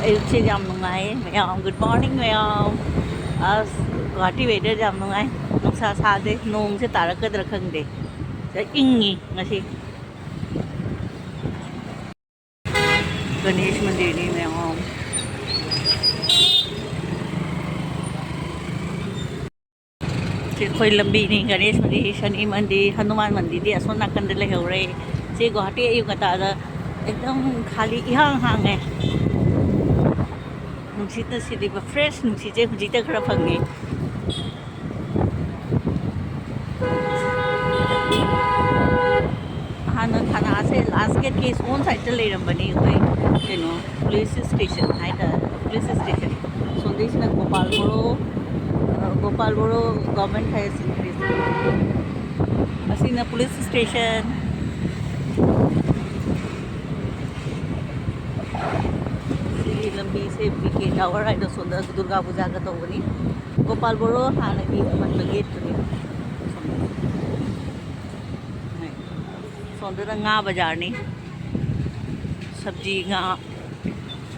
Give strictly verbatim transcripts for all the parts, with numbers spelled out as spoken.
ꯑꯌꯨꯛꯁꯦ ꯌꯥꯝ ꯅꯨꯡꯉꯥꯏꯌꯦ ꯃꯌꯥꯝ꯫ Good morning ꯃꯌꯥꯝ꯫ ꯑꯁ, ꯒꯨꯋꯥꯍꯥꯇꯤ weather ꯌꯥꯝ ꯅꯨꯡꯉꯥꯏ꯫ ꯅꯨꯡꯁꯥ ꯁꯥꯗꯦ꯫ ꯅꯣꯡꯁꯦ ꯇꯥꯔꯛꯀꯗ꯭ꯔꯥ ꯈꯪꯗꯦ꯫ ꯏꯪꯉꯤ ꯉꯁꯤ꯫ ꯒꯅꯦꯁ ꯃꯟꯗꯤꯔꯅꯤ ꯃꯌꯥꯝ꯫ ꯁꯤ ꯑꯩꯈꯣꯏ ꯂꯝꯕꯤꯅꯤ꯫ ꯒꯅꯦꯁ ꯃꯟꯗꯤꯔ, ꯁꯅꯤ ꯃꯟꯗꯤꯔ, ꯍꯅꯨꯃꯥꯟ ꯃꯟꯗꯤꯔꯗꯤ ꯑꯁꯣꯝ ꯅꯥꯀꯟꯗ ꯂꯩꯍꯧꯔꯦ꯫ ꯁꯤ ꯒꯨꯋꯥꯍꯥꯇꯤ ꯑꯌꯨꯛ ꯉꯟꯇꯥꯗ ꯑꯦꯛꯗꯝ ꯈꯥꯂꯤ ꯏꯍꯥꯡ ꯍꯥꯡꯉꯦ꯫ ꯅꯨꯡꯁꯤꯠꯅ ꯁꯤꯠꯂꯤꯕ fresh ꯅꯨꯡꯁꯤꯠꯁꯦ ꯍꯧꯖꯤꯛꯇ ꯈꯔ ꯐꯪꯉꯦ꯫ ꯍꯥꯟꯅ ꯊꯥꯅꯥꯁꯦ last gateꯀꯤ ꯁꯣꯝ sideꯇ ꯂꯩꯔꯝꯕꯅꯤ꯫ ꯑꯩꯈꯣꯏ ꯀꯩꯅꯣ police station ꯍꯥꯏꯇꯥꯔꯦ, police station꯫ ꯁꯣꯝꯗꯩꯁꯤꯅ ꯒꯣꯄꯥꯜ ꯕꯣꯔꯣ, ꯑ, ꯒꯣꯄꯥꯜ ꯕꯣꯔꯣ Government Higher Secondary School꯫ ꯑꯁꯤꯅ police station꯫ ꯁꯤꯒꯤ ꯂꯝꯕꯤꯁꯦ ꯕꯤ ꯀꯦ ꯇꯥꯋꯔ ꯍꯥꯏꯗꯣ ꯁꯣꯝꯗ ꯗꯨꯔꯒꯥ ꯄꯨꯖꯥꯒ ꯇꯧꯕꯅꯤ꯫ ꯒꯣꯄꯥꯜ ꯕꯣꯔꯣ ꯍꯥꯟꯅꯒꯤ ꯑꯍꯥꯟꯕ gateꯇꯨꯅꯤ꯫ ꯁꯣꯝꯗꯅ ꯉꯥ ꯕꯖꯥꯔꯅꯤ꯫ ꯁꯕꯖꯤ ꯉꯥ꯫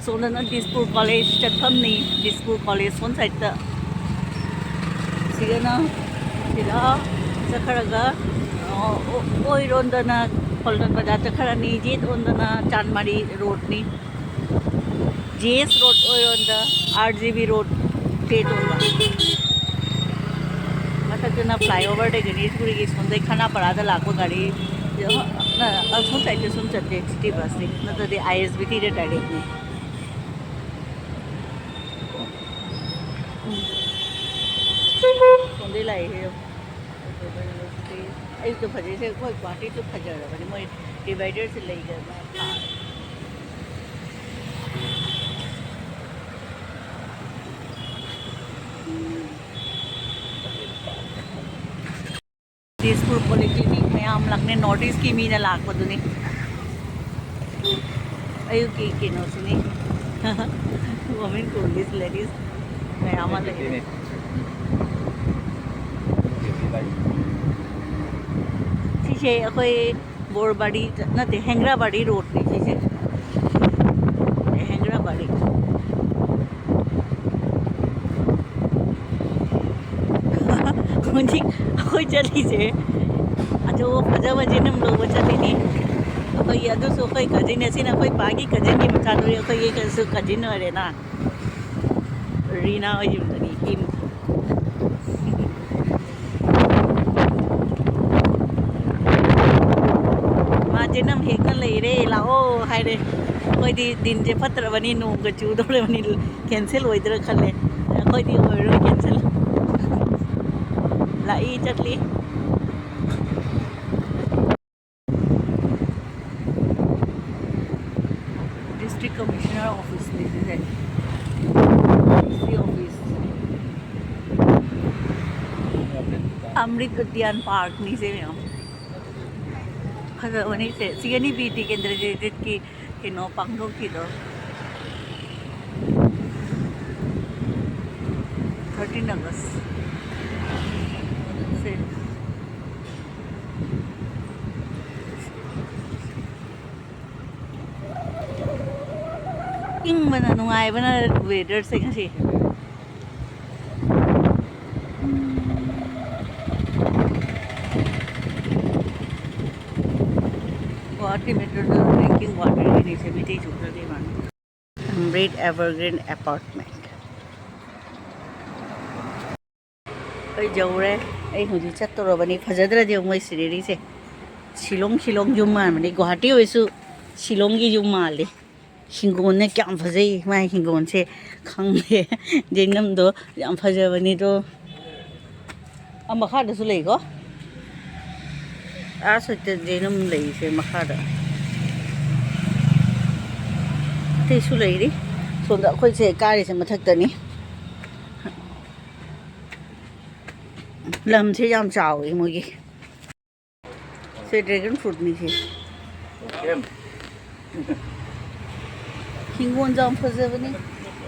ꯁꯣꯝꯗꯅ ꯗꯤꯁꯄꯨꯔ ꯀꯣꯂꯦꯖ ꯆꯠꯐꯝꯅꯤ꯫ ꯗꯤꯁꯄꯨꯔ ꯀꯣꯂꯦꯖ ꯁꯣꯝ sideꯇ꯫ ꯁꯤꯗꯅ ꯁꯤꯗ ꯆꯠꯈ꯭ꯔꯒ, ꯑꯣ, ꯑꯣ, ꯑꯣꯏꯔꯣꯝꯗꯅ ꯄꯜꯇꯟ ꯕꯖꯥꯔ ꯆꯠꯈ꯭ꯔꯅꯤ꯫ ꯌꯦꯠꯂꯣꯝꯗꯅ ꯆꯥꯟꯃꯥꯔꯤ roadꯅꯤ꯫ ꯖꯤ ꯑꯦꯁ road ꯑꯣꯏꯔꯣꯝꯗ, ꯑꯥꯔ ꯖꯤ ꯕꯤ road ꯌꯦꯠꯂꯣꯝꯗ꯫ ꯃꯊꯛꯇꯅ flyover ꯗꯒꯤꯅꯤ꯫ ꯁ꯭ꯀꯨꯜꯒꯤ ꯁꯣꯝꯗꯩ ꯈꯅꯥꯄꯔꯥꯗ ꯂꯥꯛꯄ ꯒꯥꯔꯤ, ꯑ, ꯑꯁꯣꯝ sideꯇ ꯁꯨꯝ ꯆꯠꯇꯦ city busꯇꯤ, ꯅꯠꯇ꯭ꯔꯗꯤ ꯑꯥꯏ ꯑꯦꯁ ꯕꯤ ꯇꯤꯗ directꯅꯤ꯫ ꯁꯣꯝꯗꯩ ꯂꯥꯛꯏꯁꯦ ꯌꯦꯡꯉꯣ꯫ ꯑꯌꯨꯛꯇ ꯐꯖꯩꯁꯦ ꯑꯩꯈꯣꯏ ꯒꯨꯋꯥꯍꯥꯇꯤꯁꯨ ꯐꯖꯔꯕꯅꯤ, ꯃꯣꯏ dividerꯁꯦ ꯂꯩꯗꯅ ꯊꯥꯔꯦ꯫ ꯇꯦꯖꯄꯨꯔ Polytechnic ꯃꯌꯥꯝ ꯂꯥꯛꯅꯩ, North Eastꯀꯤ ꯃꯤꯅ ꯂꯥꯛꯄꯗꯨꯅꯤ꯫ ꯑꯌꯨꯛꯀꯤ ꯀꯩꯅꯣꯁꯤꯅꯤ꯫ Women Congress ladies ꯃꯌꯥꯝ ꯑꯃ ꯂꯩꯔꯦ꯫ ꯁꯤꯁꯦ ꯑꯩꯈꯣꯏ ꯕꯣꯔꯕꯥꯔꯤ ꯅꯠꯇꯦ, ꯍꯦꯡꯒ꯭ꯔꯥꯕꯥꯔꯤ roadꯅꯤ ꯁꯤꯁꯦ꯫ ꯑꯦ, ꯍꯦꯡꯒ꯭ꯔꯥꯕꯥꯔꯤ꯫ ꯍꯧꯖꯤꯛ ꯑꯩꯈꯣꯏ ꯆꯠꯂꯤꯁꯦ ꯑꯆꯧꯕ ꯐꯖꯕ ꯖꯦꯅꯝ ꯂꯧꯕ ꯆꯠꯂꯤꯅꯤ꯫ ꯑꯩꯈꯣꯏꯒꯤ, ꯑꯗꯨꯁꯨ ꯑꯩꯈꯣꯏ ꯀꯖꯤꯟ, ꯑꯁꯤꯅ ꯑꯩꯈꯣꯏ ꯄꯥꯒꯤ ꯀꯖꯤꯟꯒꯤ ꯃꯆꯥꯗꯨ, ꯑꯩꯈꯣꯏꯒꯤꯁꯨ ꯀꯖꯤꯟ ꯑꯣꯏꯔꯦꯅ꯫ ꯔꯤꯅꯥ ꯍꯣꯏ ꯌꯨꯝꯗꯅꯤ ꯏꯟ꯫ ꯃꯥ ꯖꯦꯅꯝ ꯍꯦꯛꯅ ꯂꯩꯔꯦ, ꯂꯥꯛꯑꯣ ꯍꯥꯏꯔꯦ꯫ ꯑꯩꯈꯣꯏꯗꯤ ꯗꯤꯟꯁꯦ ꯐꯠꯇ꯭ꯔꯕꯅꯤ, ꯅꯣꯡꯒ ꯆꯨꯗꯧꯔꯕꯅꯤ, ꯀꯦꯟꯁꯦꯜ ꯑꯣꯏꯗ꯭ꯔꯥ ꯈꯜꯂꯦ꯫ ꯑꯩꯈꯣꯏꯗꯤ ꯑꯣꯏꯔꯣꯏ ꯀꯦꯟꯁꯦꯜ꯫ ꯂꯥꯛꯏ ꯆꯠꯂꯤ꯫ District Commissioner office ꯅꯤ ꯁꯤꯁꯦ꯫ ꯁꯤ office꯫ ꯑꯃ꯭ꯔꯤꯠ ꯎꯗ꯭ꯌꯥꯟ park ꯅꯤ ꯁꯦ ꯃꯌꯥꯝ꯫ ꯐꯖꯕꯅꯤ ꯁꯦ꯫ ꯁꯤꯒꯅꯤ ꯕꯤꯔ ꯇꯤꯀꯦꯟꯗ꯭ꯔꯖꯤꯠꯀꯤ ꯀꯩꯅꯣ ꯄꯥꯡꯊꯣꯛꯈꯤꯗꯣ꯫ Thirteen August꯫ ꯁꯦ꯫ ꯏꯪꯕꯅ ꯅꯨꯡꯉꯥꯏꯕꯅ weather ꯁꯦ ꯉꯁꯤ꯫ ꯒꯨꯋꯥꯍꯥꯇꯤ metro ꯗ drinking water ꯒꯤꯅꯤ ꯁꯦ, ꯃꯩꯇꯩ ꯆꯨꯞꯅꯗꯦ ꯃꯥꯅꯤ꯫ ꯑꯃ꯭ꯔꯤꯠ Evergreen Apartment꯫ ꯑꯩ ꯌꯧꯔꯦ꯫ ꯑꯩ ꯍꯧꯖꯤꯛ ꯆꯠꯇꯧꯔꯕꯅꯤ꯫ ꯐꯖꯗ꯭ꯔꯗꯤ ꯌꯦꯡꯉꯨ ꯃꯣꯏ scenery ꯁꯦ꯫ ꯁꯤꯂꯣꯡ, ꯁꯤꯂꯣꯡ ꯌꯨꯝ ꯃꯥꯟꯕꯅꯤ꯫ ꯒꯨꯋꯥꯍꯥꯇꯤ ꯑꯣꯏꯔꯁꯨ ꯁꯤꯂꯣꯡꯒꯤ ꯌꯨꯝ ꯃꯥꯜꯂꯤ꯫ ꯍꯤꯡꯒꯣꯜꯅꯦ ꯀꯌꯥꯝ ꯐꯖꯩ꯫ ꯃꯥꯏ ꯍꯤꯡꯒꯣꯜꯁꯦ ꯈꯪꯗꯦ꯫ ꯖꯩꯅꯝꯗꯣ ꯌꯥꯝ ꯐꯖꯕꯅꯤꯗꯣ꯫ ꯑꯥ ꯃꯈꯥꯗꯁꯨ ꯂꯩꯀꯣ꯫ ꯑꯥ ꯁꯥꯏꯠꯇ ꯖꯩꯅꯝ ꯂꯩꯁꯦ ꯃꯈꯥꯗ꯫ ꯑꯇꯩꯁꯨ ꯂꯩꯔꯤ꯫ ꯁꯣꯝꯗ ꯑꯩꯈꯣꯏꯁꯦ ꯀꯥꯔꯤꯁꯦ ꯃꯊꯛꯇꯅꯤ꯫ ꯂꯝꯁꯦ ꯌꯥꯝ ꯆꯥꯎꯋꯤ ꯃꯣꯏꯒꯤ꯫ ꯁꯦ dragon fruit ꯅꯤ ꯁꯦ꯫ ꯍꯤꯡꯒꯣꯜꯁꯨ ꯌꯥꯝ ꯐꯖꯕꯅꯤ꯫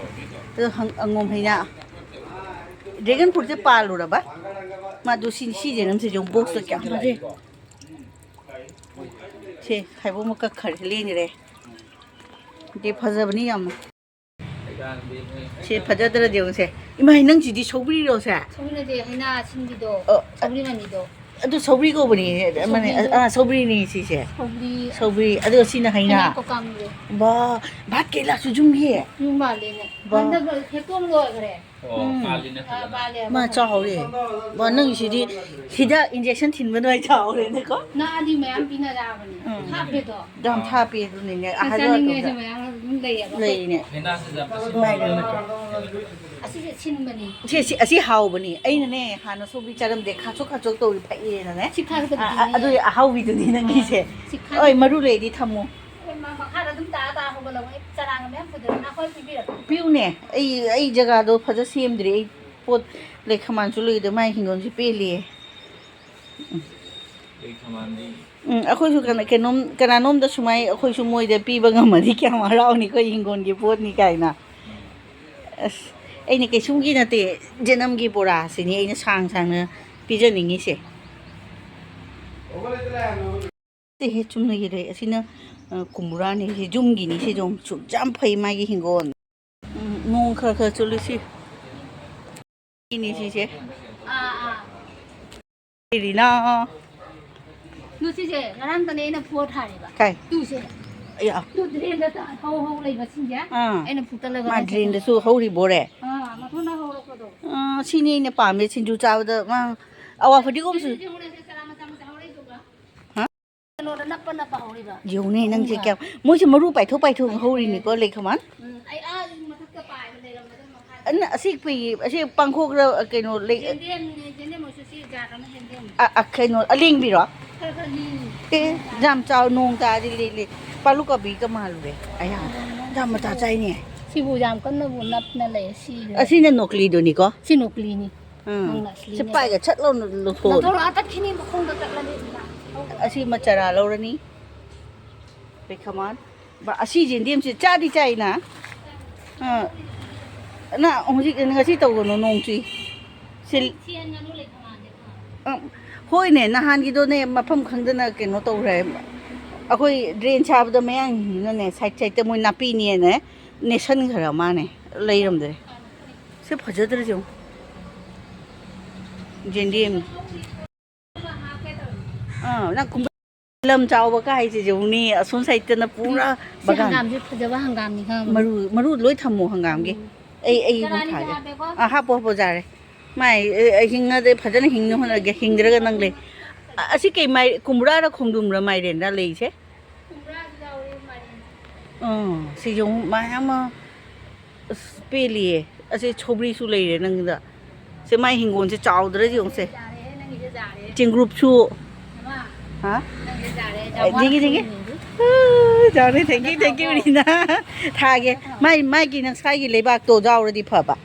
ꯑꯗꯣ ꯍꯪ-, ꯑꯉꯣꯝ ꯍꯩꯅ꯫ Dragon fruit ꯁꯦ ꯄꯥꯜꯂꯨꯔꯕ? ꯃꯥꯗꯨ ꯁꯤ, ꯁꯤ ꯖꯩꯅꯝꯁꯤꯁꯨ box ꯇ ꯀꯌꯥꯝ ꯐꯖꯩ꯫ ꯁꯦ ꯈꯥꯏꯕꯣꯛ ꯑꯃ ꯀꯛꯈꯔꯦ, ꯂꯦꯡꯈꯔꯦ꯫ ꯗꯤ ꯐꯖꯕꯅꯤ ꯌꯥꯝꯅ꯫ ꯁꯤ ꯐꯖꯗ꯭ꯔꯗꯤ ꯌꯦꯡꯉꯨꯁꯦ꯫ ꯏꯃꯥ, ꯅꯪꯁꯤꯗꯤ ꯁꯧꯒ꯭ꯔꯤꯔꯣ ꯁꯦ? ꯁꯧꯒ꯭ꯔꯤ ꯅꯠꯇꯦ, ꯍꯩꯅꯥ ꯑꯁꯤꯟꯕꯤꯗꯣ꯫ ꯑꯣ, ꯁꯧꯒ꯭ꯔꯤ ꯃꯅꯤꯗꯣ꯫ ꯑꯗꯨ ꯁꯧꯒ꯭ꯔꯤ ꯀꯧꯕꯅꯤ꯫ ꯑꯃꯅꯦ, ꯁꯧꯒ꯭ꯔꯤꯅꯦ꯫ ꯑꯥ, ꯁꯧꯒ꯭ꯔꯤꯅꯤ ꯁꯤꯁꯦ꯫ ꯁꯧꯒ꯭ꯔꯤ꯫ ꯁꯧꯒ꯭ꯔꯤ꯫ ꯑꯗꯨꯒ ꯁꯤꯅ ꯍꯩꯅꯥ꯫ ꯍꯩꯅꯥ ꯀꯣꯀꯝꯗꯣ꯫ ꯕꯥ, ꯚꯥꯠ ꯀꯩꯂꯥꯁꯨ ꯌꯨꯝꯒꯤ꯫ ꯌꯨꯝ ꯃꯥꯜꯂꯦꯅꯦ꯫ ꯕꯥ꯫ ꯍꯟꯗꯛ ꯍꯦꯛꯇꯣꯛ ꯂꯣꯏꯈ꯭ꯔꯦ꯫ ꯑꯣ, ꯎꯝ꯫ ꯄꯥꯜꯂꯤꯅꯦ ꯑꯥ, ꯐꯖꯅ꯫ ꯄꯥꯜꯂꯦ꯫ ꯃꯥ ꯆꯥꯎꯔꯦ꯫ ꯕꯥ, ꯅꯪꯒꯤꯁꯤꯗꯤ ꯍꯤꯗꯥꯛ injection ꯊꯤꯟꯕ ꯑꯗꯨꯃꯥꯏ ꯆꯥꯎꯔꯦꯅꯦꯀꯣ꯫ ꯅꯛꯑꯗꯤ ꯃꯌꯥꯝ ꯄꯤꯅ ꯌꯥꯕꯅꯦ꯫ ꯎꯝ꯫ ꯊꯥꯞꯄꯦꯗꯣ꯫ ꯌꯥꯝ ꯊꯥꯞꯄꯦ ꯑꯗꯨꯅꯤꯅꯦ꯫ ꯅꯪ ꯑꯍꯜ ꯆꯥꯅꯤꯡꯉꯦꯁꯨ ꯑꯣꯏꯔꯀꯥꯟꯗ꯫ ꯃꯌꯥꯝ ꯑꯗꯨꯝ ꯂꯩꯌꯦꯕ꯫ ꯂꯩꯅꯦ꯫ ꯍꯩꯅꯥꯁꯦ ꯌꯥꯝ ꯃꯥꯏ ꯂꯩꯃ꯫ ꯑꯁꯤꯁꯦ ꯁꯤꯟꯕꯅꯤ꯫ ꯁꯤ, ꯁꯤ, ꯑꯁꯤ ꯍꯥꯎꯕꯅꯤ꯫ ꯑꯩꯅꯅꯦ ꯍꯥꯟꯅ ꯁꯧꯒ꯭ꯔꯤ ꯆꯥꯔꯝꯗꯦ꯫ ꯈꯥꯆꯣꯛ ꯈꯥꯆꯣꯛ ꯇꯧꯔꯤ ꯐꯛꯑꯦꯅꯅꯦ꯫ ꯁꯤ ꯈꯥꯗꯕꯗꯤ ꯑꯥ, ꯑꯥ, ꯍꯦꯟꯅ ꯑꯗꯨꯗꯤ ꯌꯥꯏ꯫ ꯑꯍꯥꯎꯕꯤꯗꯨꯅꯤ ꯅꯪꯒꯤꯁꯦ꯫ ꯁꯤ ꯈꯥꯗꯕꯗꯤ ꯍꯣꯏ, ꯃꯔꯨ ꯂꯩꯗꯤ ꯊꯝꯃꯨ꯫ ꯍꯣꯏ, ꯃꯥ ꯃꯈꯥꯗ ꯑꯗꯨꯝ ꯇꯥ ꯇꯥ ꯍꯧꯒꯠꯂꯛꯑꯣ꯫ ꯑꯩ ꯆꯔꯥꯒ ꯃꯌꯥꯝ ꯄꯨꯗꯣꯏꯅꯤ꯫ ꯅꯈꯣꯏ ꯄꯤꯕꯤꯔꯛꯀꯦ꯫ ꯄꯤꯌꯨꯅꯦ꯫ ꯑꯩ, ꯑꯩ ꯖꯒꯥꯗꯣ ꯐꯖ ꯁꯦꯝꯗ꯭ꯔꯤ꯫ ꯑꯩ ꯄꯣꯠ ꯂꯩꯈꯃꯥꯟꯁꯨ ꯂꯩꯗ ꯃꯥꯏ ꯍꯤꯡꯒꯣꯜꯁꯦ ꯄꯦꯜꯂꯤꯌꯦ꯫ ꯎꯝ꯫ ꯂꯩꯈꯃꯥꯟꯗꯤ ꯎꯝ, ꯑꯩꯈꯣꯏꯁꯨ ꯀꯅꯥ-, ꯀꯩꯅꯣꯝ, ꯀꯅꯥꯅꯣꯝꯗ ꯁꯨꯃꯥꯏ ꯑꯩꯈꯣꯏꯁꯨ ꯃꯣꯏꯗ ꯄꯤꯕ ꯉꯝꯃꯗꯤ ꯀꯌꯥꯝ ꯍꯔꯥꯎꯅꯤ, ꯑꯩꯈꯣꯏ ꯍꯤꯡꯒꯣꯜꯒꯤ ꯄꯣꯠꯅꯤ ꯀꯥꯏꯅ꯫ ꯑꯁ, ꯑꯩꯅ ꯀꯩꯁꯨꯝꯒꯤ ꯅꯠꯇꯦ, ꯖꯅꯝꯒꯤ ꯕꯣꯔꯥꯁꯤꯅꯤ ꯑꯩꯅ ꯁꯥꯡ ꯁꯥꯡꯅ ꯄꯤꯖꯅꯤꯡꯉꯤꯁꯦ꯫ ꯅꯠꯇꯦꯍꯦ, ꯆꯨꯝꯅꯒꯤ ꯂꯩ꯫ ꯑꯁꯤꯅ, ꯑ, ꯀꯨꯝꯕꯨꯔꯥꯅꯤ꯫ ꯁꯤ ꯌꯨꯝꯒꯤꯅꯤ꯫ ꯁꯤꯁꯨ ꯁꯨꯛ ꯌꯥꯝ ꯐꯩ ꯃꯥꯒꯤ ꯍꯤꯡꯒꯣꯜ꯫ ꯎꯝ, ꯅꯣꯡ ꯈꯔ ꯈꯔ ꯆꯨꯠꯂꯤ ꯁꯤ꯫ ꯁꯤꯅꯤ ꯁꯤꯁꯦ꯫ ꯑꯥ, ꯑꯥ꯫ ꯀꯔꯤꯅꯣ? ꯑꯗꯨ ꯁꯤꯁꯦ ꯉꯔꯥꯡꯇꯅꯦ ꯑꯩꯅ ꯐꯨꯛꯑ ꯊꯥꯔꯤꯕ꯫ ꯀꯥꯏ? ꯇꯨꯁꯦ꯫ ꯑꯌꯥ꯫ ꯇꯨ drainꯗ ꯇꯥ-, ꯍꯧ ꯍꯧ ꯂꯩꯕꯁꯤꯡꯁꯦ ꯑꯥ꯫ ꯑꯩꯅ ꯐꯨꯛꯇꯠꯂꯒ ꯃꯥ ꯂꯩꯁꯦ꯫ Drainꯗꯁꯨ ꯍꯧꯔꯤꯕꯣꯔꯦ? ꯑꯥ, ꯃꯊꯣꯟꯗ ꯍꯧꯔꯛꯄꯗꯣ꯫ ꯑꯥ, ꯁꯤꯅꯤ ꯑꯩꯅ ꯄꯥꯝꯃꯦ ꯁꯤꯡꯖꯨ ꯆꯥꯕꯗ꯫ ꯃꯥ ꯑꯋꯥ ꯐꯗꯤꯒꯣꯝꯁꯨ꯫ ꯁꯤꯁꯨ ꯌꯦꯡꯉꯨꯅꯦ, ꯁꯤ ꯆꯔꯥ ꯃꯆꯥ ꯃꯆꯥ ꯍꯧꯔꯛꯏꯗꯨꯒ꯫ ꯍꯥ? ꯀꯩꯅꯣꯗ ꯅꯞꯄ ꯅꯞꯄ ꯍꯧꯔꯤꯕ꯫ ꯌꯦꯡꯉꯨꯅꯦ ꯅꯪꯁꯦ ꯑꯍꯨꯝꯒ꯫ ꯀꯌꯥꯝ, ꯃꯣꯏꯁꯦ ꯃꯔꯨ ꯄꯥꯏꯊꯣꯛ ꯄꯥꯏꯊꯣꯛ ꯍꯧꯔꯤꯅꯤꯀꯣ, ꯂꯩꯈꯃꯥꯟ꯫ ꯎꯝ, ꯑꯩ ꯑꯥ ꯃꯊꯛꯇ ꯄꯥꯏꯕ ꯂꯩꯔꯝꯕꯗꯣ ꯃꯈꯥꯗ꯫ ꯑꯗꯨꯅ ꯑꯁꯤ ꯄꯨꯏ-, ꯑꯁꯤ ꯄꯥꯡꯈꯣꯛꯂ, ꯀꯩꯅꯣ, ꯂꯩ-, ꯌꯦꯟꯗꯦꯝꯅꯦ, ꯌꯦꯟꯗꯦꯝ ꯑꯣꯏꯔꯁꯨ ꯁꯤ ꯖꯥꯠ ꯑꯃ ꯌꯦꯟꯗꯦꯝ꯫ ꯑ, ꯑ, ꯀꯩꯅꯣ, ꯑꯂꯦꯡꯕꯤꯔꯣ? ꯈꯔ ꯈꯔ ꯂꯤ-, ꯑꯦ, ꯌꯥꯝ ꯆꯥꯎ, ꯅꯣꯡ ꯇꯥꯔꯗꯤ ꯂꯤ-, ꯂꯤ-, ꯄꯥꯂꯨ ꯀꯕꯤꯒ ꯃꯥꯜꯂꯨꯔꯦ꯫ ꯑꯌꯥ, ꯌꯥꯝ ꯃꯇꯥ ꯆꯥꯏꯅꯦ꯫ ꯁꯤꯕꯨ ꯌꯥꯝ ꯀꯟꯅꯕꯨ ꯅꯞꯅ ꯂꯩ, ꯁꯤ ꯑꯁꯤꯅ ꯅꯣꯀ꯭ꯂꯤꯗꯨꯅꯤꯀꯣ? ꯁꯤ ꯅꯣꯀ꯭ꯂꯤꯅꯤ꯫ ꯎꯝ꯫ ꯅꯪꯅ ꯁꯤ ꯑꯁꯤꯅꯦ꯫ ꯄꯥꯏꯒ ꯁꯠ ꯂꯥꯎꯅ ꯂꯧꯊꯣꯛꯑꯣ꯫ ꯂꯧꯊꯣꯔꯛꯑ ꯇꯠꯈꯤꯅꯤ, ꯃꯈꯣꯡꯗ ꯇꯠꯂꯗꯤ꯫ ꯑꯁꯤ ꯃꯆꯔꯥ ꯂꯧꯔꯅꯤ꯫ ꯂꯩꯈꯃꯥꯟ꯫ ꯕ-, ꯑꯁꯤ ꯌꯦꯟꯗꯦꯝꯁꯦ ꯆꯥꯗꯤ ꯆꯥꯏꯅ? ꯑꯥ꯫ ꯅ ꯍꯧꯖꯤꯛ ꯉꯁꯤ ꯇꯧꯒꯅꯨ, ꯅꯣꯡ ꯆꯨꯏ꯫ ꯁꯤꯜ-, ꯁꯤ ꯌꯦꯟ ꯉꯥꯅꯨ ꯂꯩꯈꯃꯥꯟꯁꯦ ꯐꯥ-, ꯑ, ꯍꯣꯏꯅꯦ, ꯅꯍꯥꯟꯒꯤꯗꯣꯅꯦ, ꯃꯐꯝ ꯈꯪꯗꯅ ꯀꯩꯅꯣ ꯇꯧꯈ꯭ꯔꯦ꯫ ꯑꯩꯈꯣꯏ drain ꯁꯥꯕꯗ ꯃꯌꯥꯡꯁꯤꯡꯗꯨꯅꯅꯦ, side sideꯇ ꯃꯣꯏ ꯅꯥꯄꯤꯅꯦꯅ ꯅꯦꯠꯁꯟꯈ꯭ꯔ ꯃꯥꯅꯦ, ꯂꯩꯔꯝꯗ꯭ꯔꯦ꯫ ꯁꯤ ꯐꯖꯗ꯭ꯔꯁꯤ ꯌꯦꯡꯉꯨ꯫ ꯌꯦꯟꯗꯦꯝ꯫ ꯑꯥ, ꯅꯪ ꯀꯨꯝꯕ-, ꯂꯝ ꯆꯥꯎꯕ ꯀꯥꯏꯁꯦ ꯌꯦꯡꯉꯨꯅꯦ, ꯑꯁꯣꯝ ꯁꯥꯏꯠꯇꯅ ꯄꯨꯔꯥ ꯁꯤ ꯕꯒꯥꯟ꯫ ꯍꯪꯒꯥꯝꯁꯦ ꯐꯖꯕ ꯍꯪꯒꯥꯝꯅꯤ ꯈꯪꯉꯕ? ꯃꯔꯨ, ꯃꯔꯨ ꯂꯣꯏ ꯊꯝꯃꯣ ꯍꯪꯒꯥꯝꯒꯤ꯫ ꯎꯝ꯫ ꯑꯩ, ꯑꯩ ꯑꯃꯨꯛ ꯆꯔꯥꯅꯤꯗꯤ ꯊꯥꯒꯦ꯫ ꯍꯥꯞꯄꯦꯀꯣ? ꯑꯥ, ꯍꯥꯞꯄꯣ, ꯍꯥꯞꯄꯣ, ꯌꯥꯔꯦ꯫ ꯃꯥꯏ, ꯑꯦ, ꯑꯩ ꯍꯤꯡꯉꯗꯤ ꯐꯖꯅ ꯍꯤꯡꯅ ꯍꯣꯠꯅꯒꯦ, ꯍꯤꯡꯗ꯭ꯔꯒ ꯅꯪ ꯂꯩ꯫ ꯑ-, ꯑꯁꯤ ꯀꯩ ꯃꯥꯏ-, ꯀꯨꯝꯕ꯭ꯔꯥꯔ ꯈꯣꯡꯗ꯭ꯔꯨꯝꯔ ꯃꯥꯏꯔꯦꯟꯔ ꯂꯩꯁꯦ? ꯀꯨꯝꯕ꯭ꯔꯥꯁꯨ ꯌꯥꯎꯔꯤ, ꯃꯥꯏꯔꯦꯟ꯫ ꯑꯥ, ꯁꯤꯁꯨ ꯑꯃꯨꯛ ꯃꯌꯥꯝ ꯑꯃ꯫ ꯑꯁ, ꯄꯦꯜꯂꯤꯌꯦ꯫ ꯑꯁꯤ ꯁꯧꯒ꯭ꯔꯤꯁꯨ ꯂꯩꯔꯦ ꯅꯪꯒꯤꯗ꯫ ꯁꯦ, ꯃꯥꯏ ꯍꯤꯡꯒꯣꯜꯁꯦ ꯆꯥꯎꯗ꯭ꯔꯁꯤ ꯌꯦꯡꯉꯨꯁꯦ꯫ ꯌꯥꯔꯦꯍꯦ, ꯅꯪꯒꯤꯁꯦ ꯌꯥꯔꯦꯍꯦ꯫ ꯆꯦꯡꯒ꯭ꯔꯨꯞꯁꯨ꯫ ꯃꯃꯥ, ꯍꯥ? ꯅꯪꯒꯤꯁꯦ ꯌꯥꯔꯦ, ꯑꯦ, ꯌꯥꯝ ꯗꯤꯒꯤ, ꯗꯤꯒꯤ꯫ ꯋꯥꯅ ꯎ, ꯌꯥꯎꯔꯦ, thank you, thank you, ꯍꯟꯗꯛ ꯔꯤꯅꯥ꯫ ꯊꯥꯒꯦ꯫ ꯊꯥꯎ꯫ ꯃꯥꯏ, ꯃꯥꯒꯤ ꯅꯁꯥꯒꯤ ꯂꯩꯕꯥꯛꯇꯣ ꯌꯥꯎꯔꯗꯤ ꯐꯕ꯫